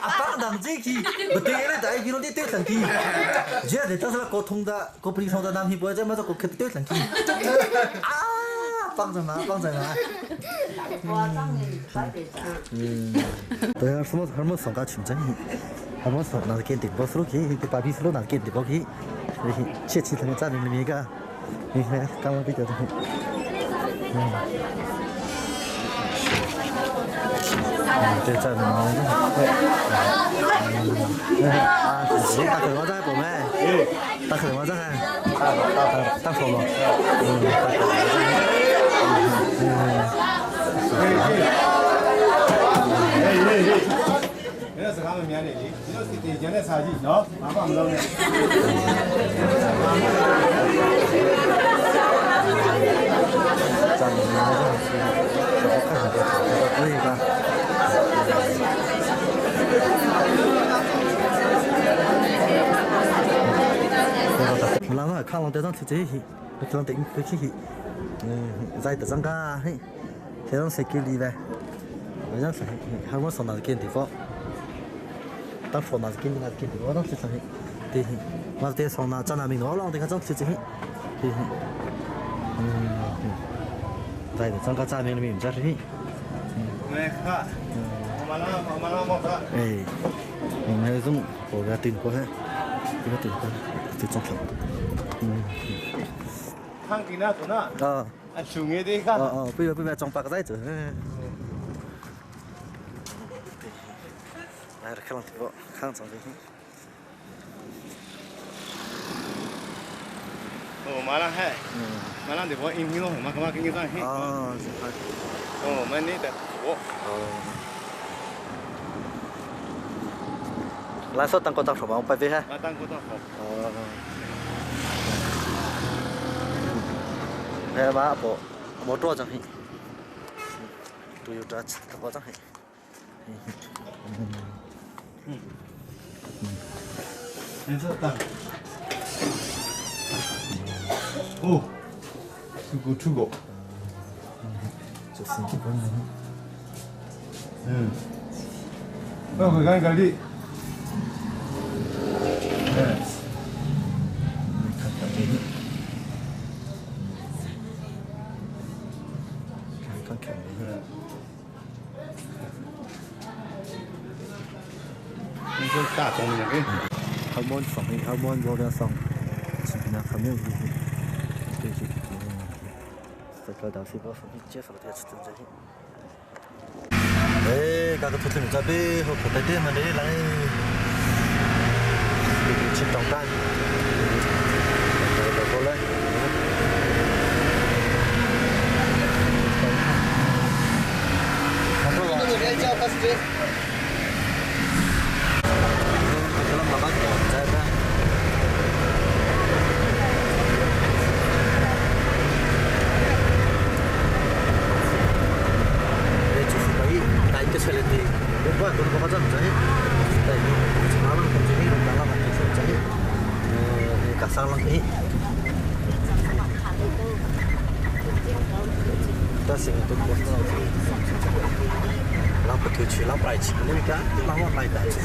阿爸当这去，不对了，在比如你对上去，这得到时候沟通的，沟不通的，南平不这么着沟去对上去。啊，帮着忙，帮着忙。对啊，什么什么上家群众，什么上那见点波数去，把比数那见点波去，切切他们占领了那个，你看刚刚比较的。这占领了。啊，大可我在不没？大可我在，大可了。没有是他们免的，你就是得钱的差距，喏，麻烦不了呢。我那个看了这张图这些，我看到对去，在这张个嘿，这张谁给你的？我讲是，还我上那个地方，当时那是给那是给我当时上对，我在上那在那边我让这个张图这些，对，在这张个在那边在这里。没看，我们那我们哎，我们这种我给他订过来，给他订过来，这张图。看见那图那。啊。啊，树叶的看。哦哦，不要不要，装八个在这。来，看了这个，看这个。哦，马上嗨。马上这个音频咯，马上马给你讲嘿。啊，是嗨。哦，买你的我。哦。来说当个当什么？我白哈。啊，当个当好。哦。哎妈，不，我多张嘿，都有这多张嘿。你这当。哦，出国出国。这是基本的。嗯。那我看看你。哎。看看。你这大中的哎。他们上，他们我俩上，是比那他们对对。这个到时我送你介绍的是真正。哎，这个土地这边和土地嘛的来，去当单，过来。sang lang hi. Ta sing tu ko na lang pa tu chi lang prai chi ni ka lang wa lai da chi.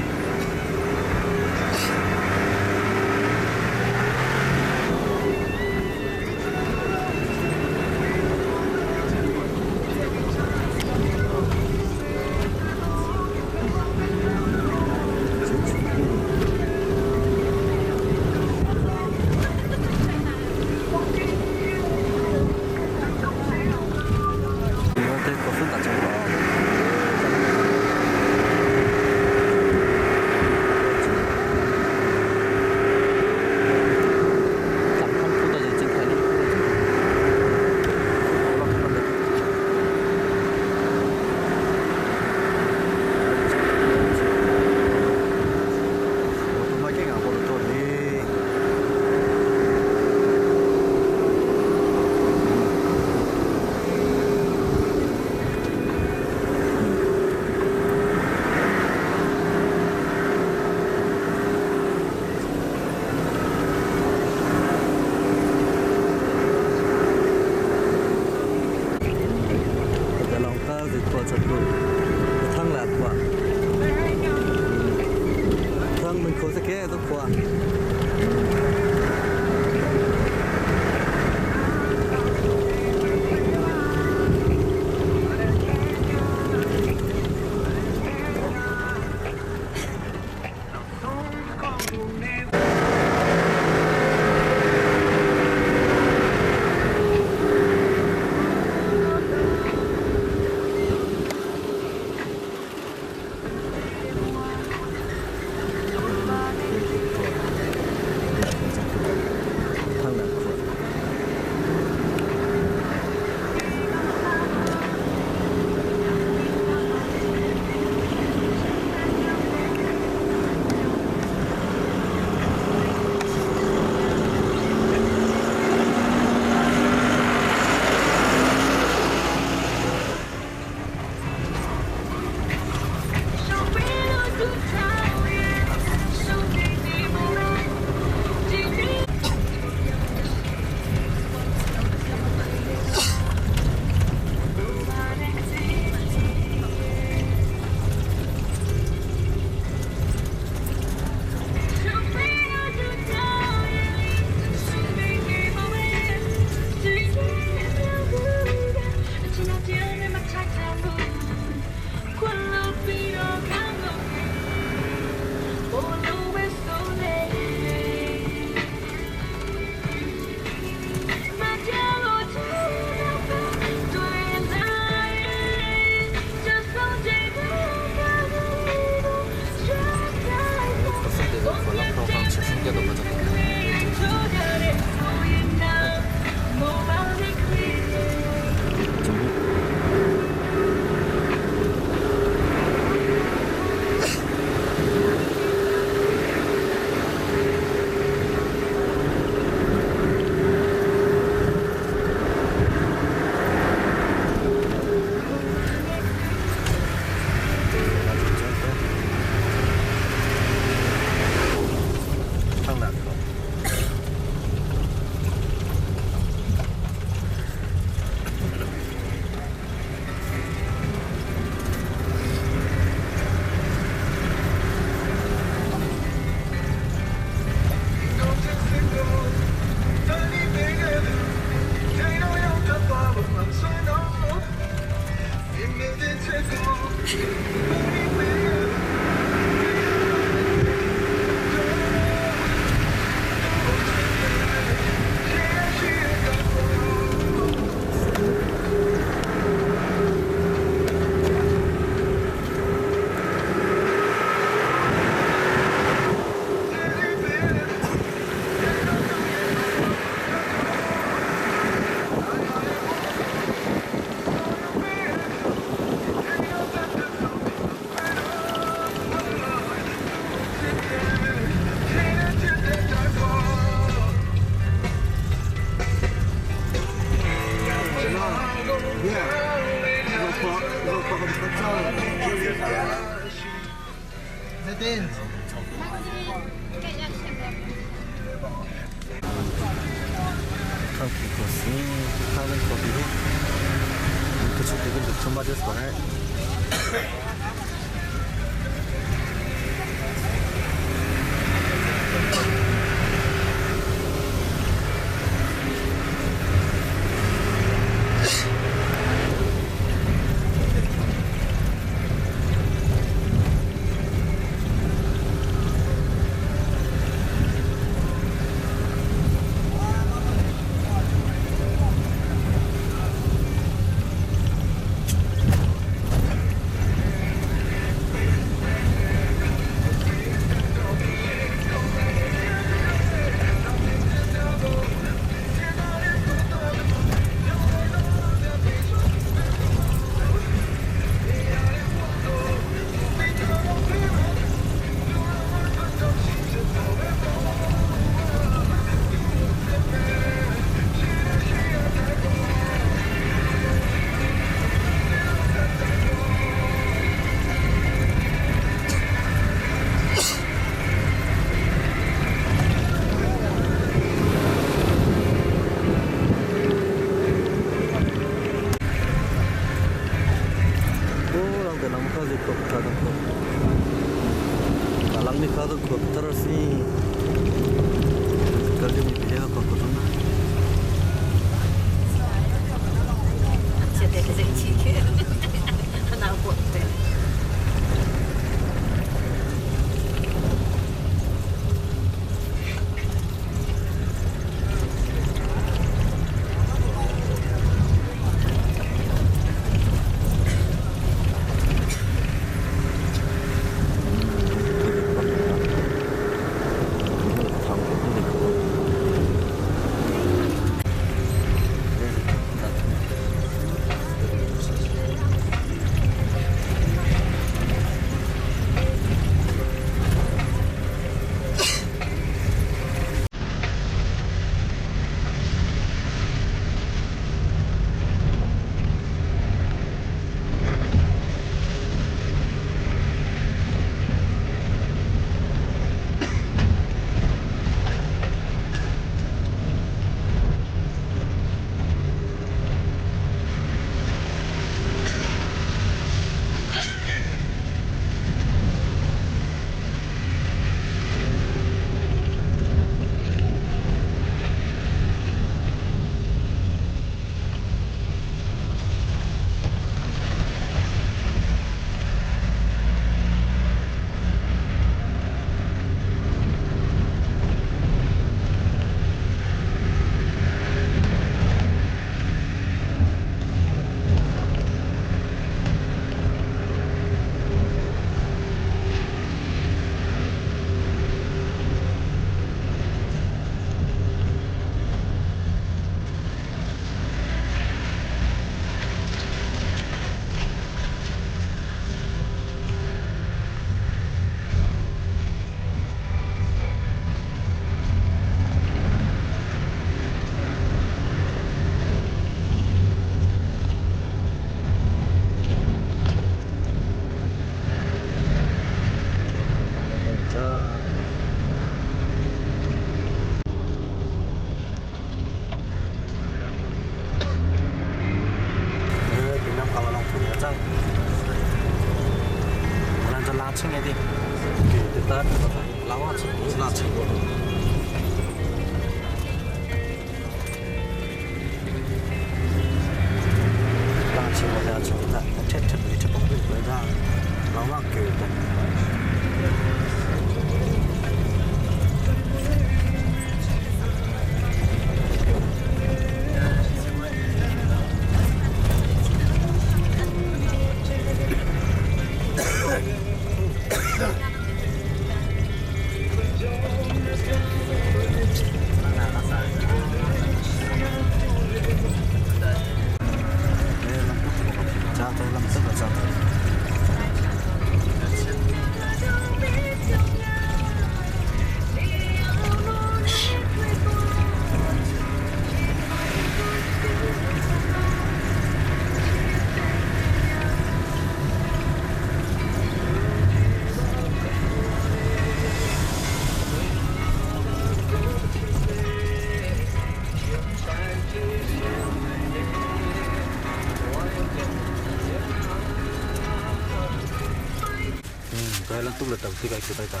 Thailand tuk le tam ti kai khi tai ta.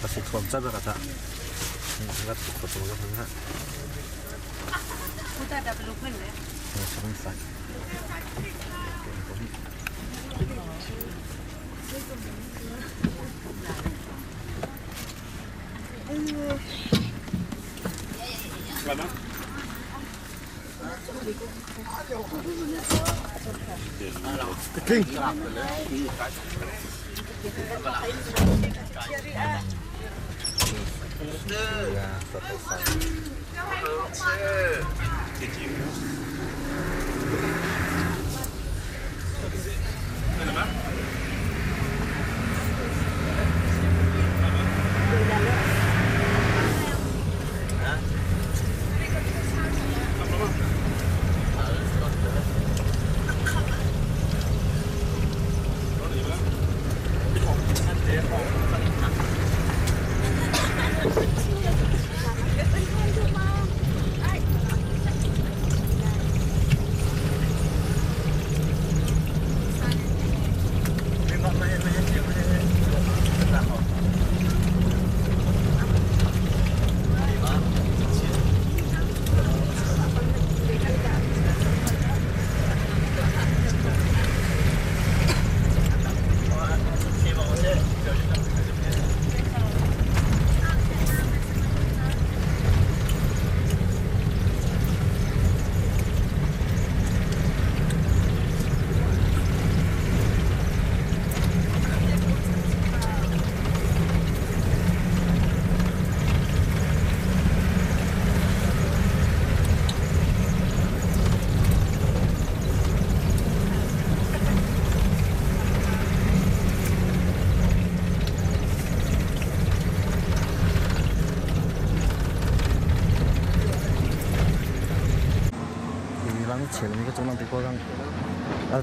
Asi thuam cha ba ka ta. Ngat tuk ko chung ga ha. Puta da belum men le. Sabang sa.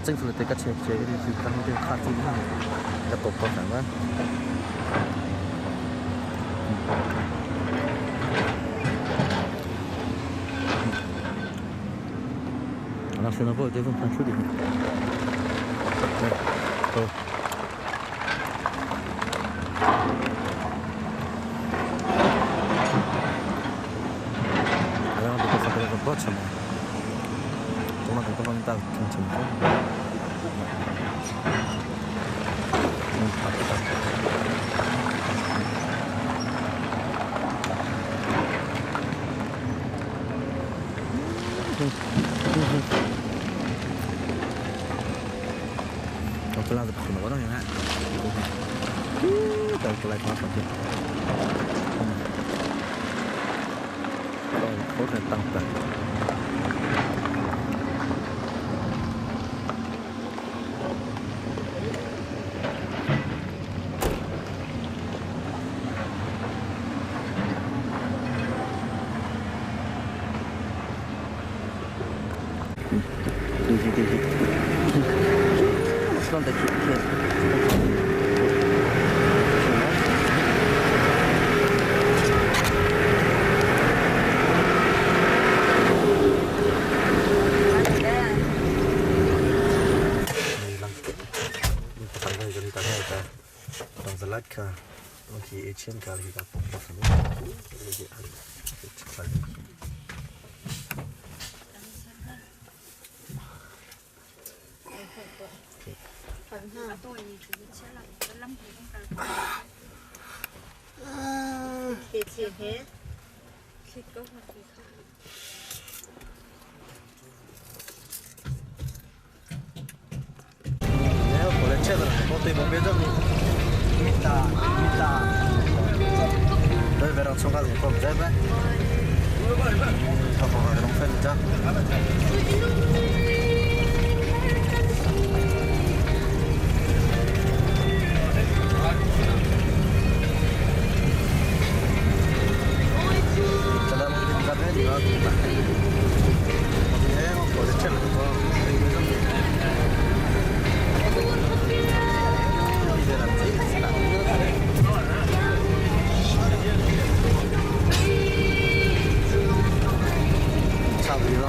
政府的这个钱钱一点是当地卡住那，要多多什么？那现在不这份判处的，对，好。然后这个这个多少嘛？中了很多方大挺成功。嗯，好的。我本来是碰到我当时看，但过来看手机，口水当当。对对对。放在这边。差不多。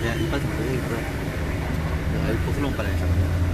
Ya, ipat mo rin. Ay, pukulong pala siya.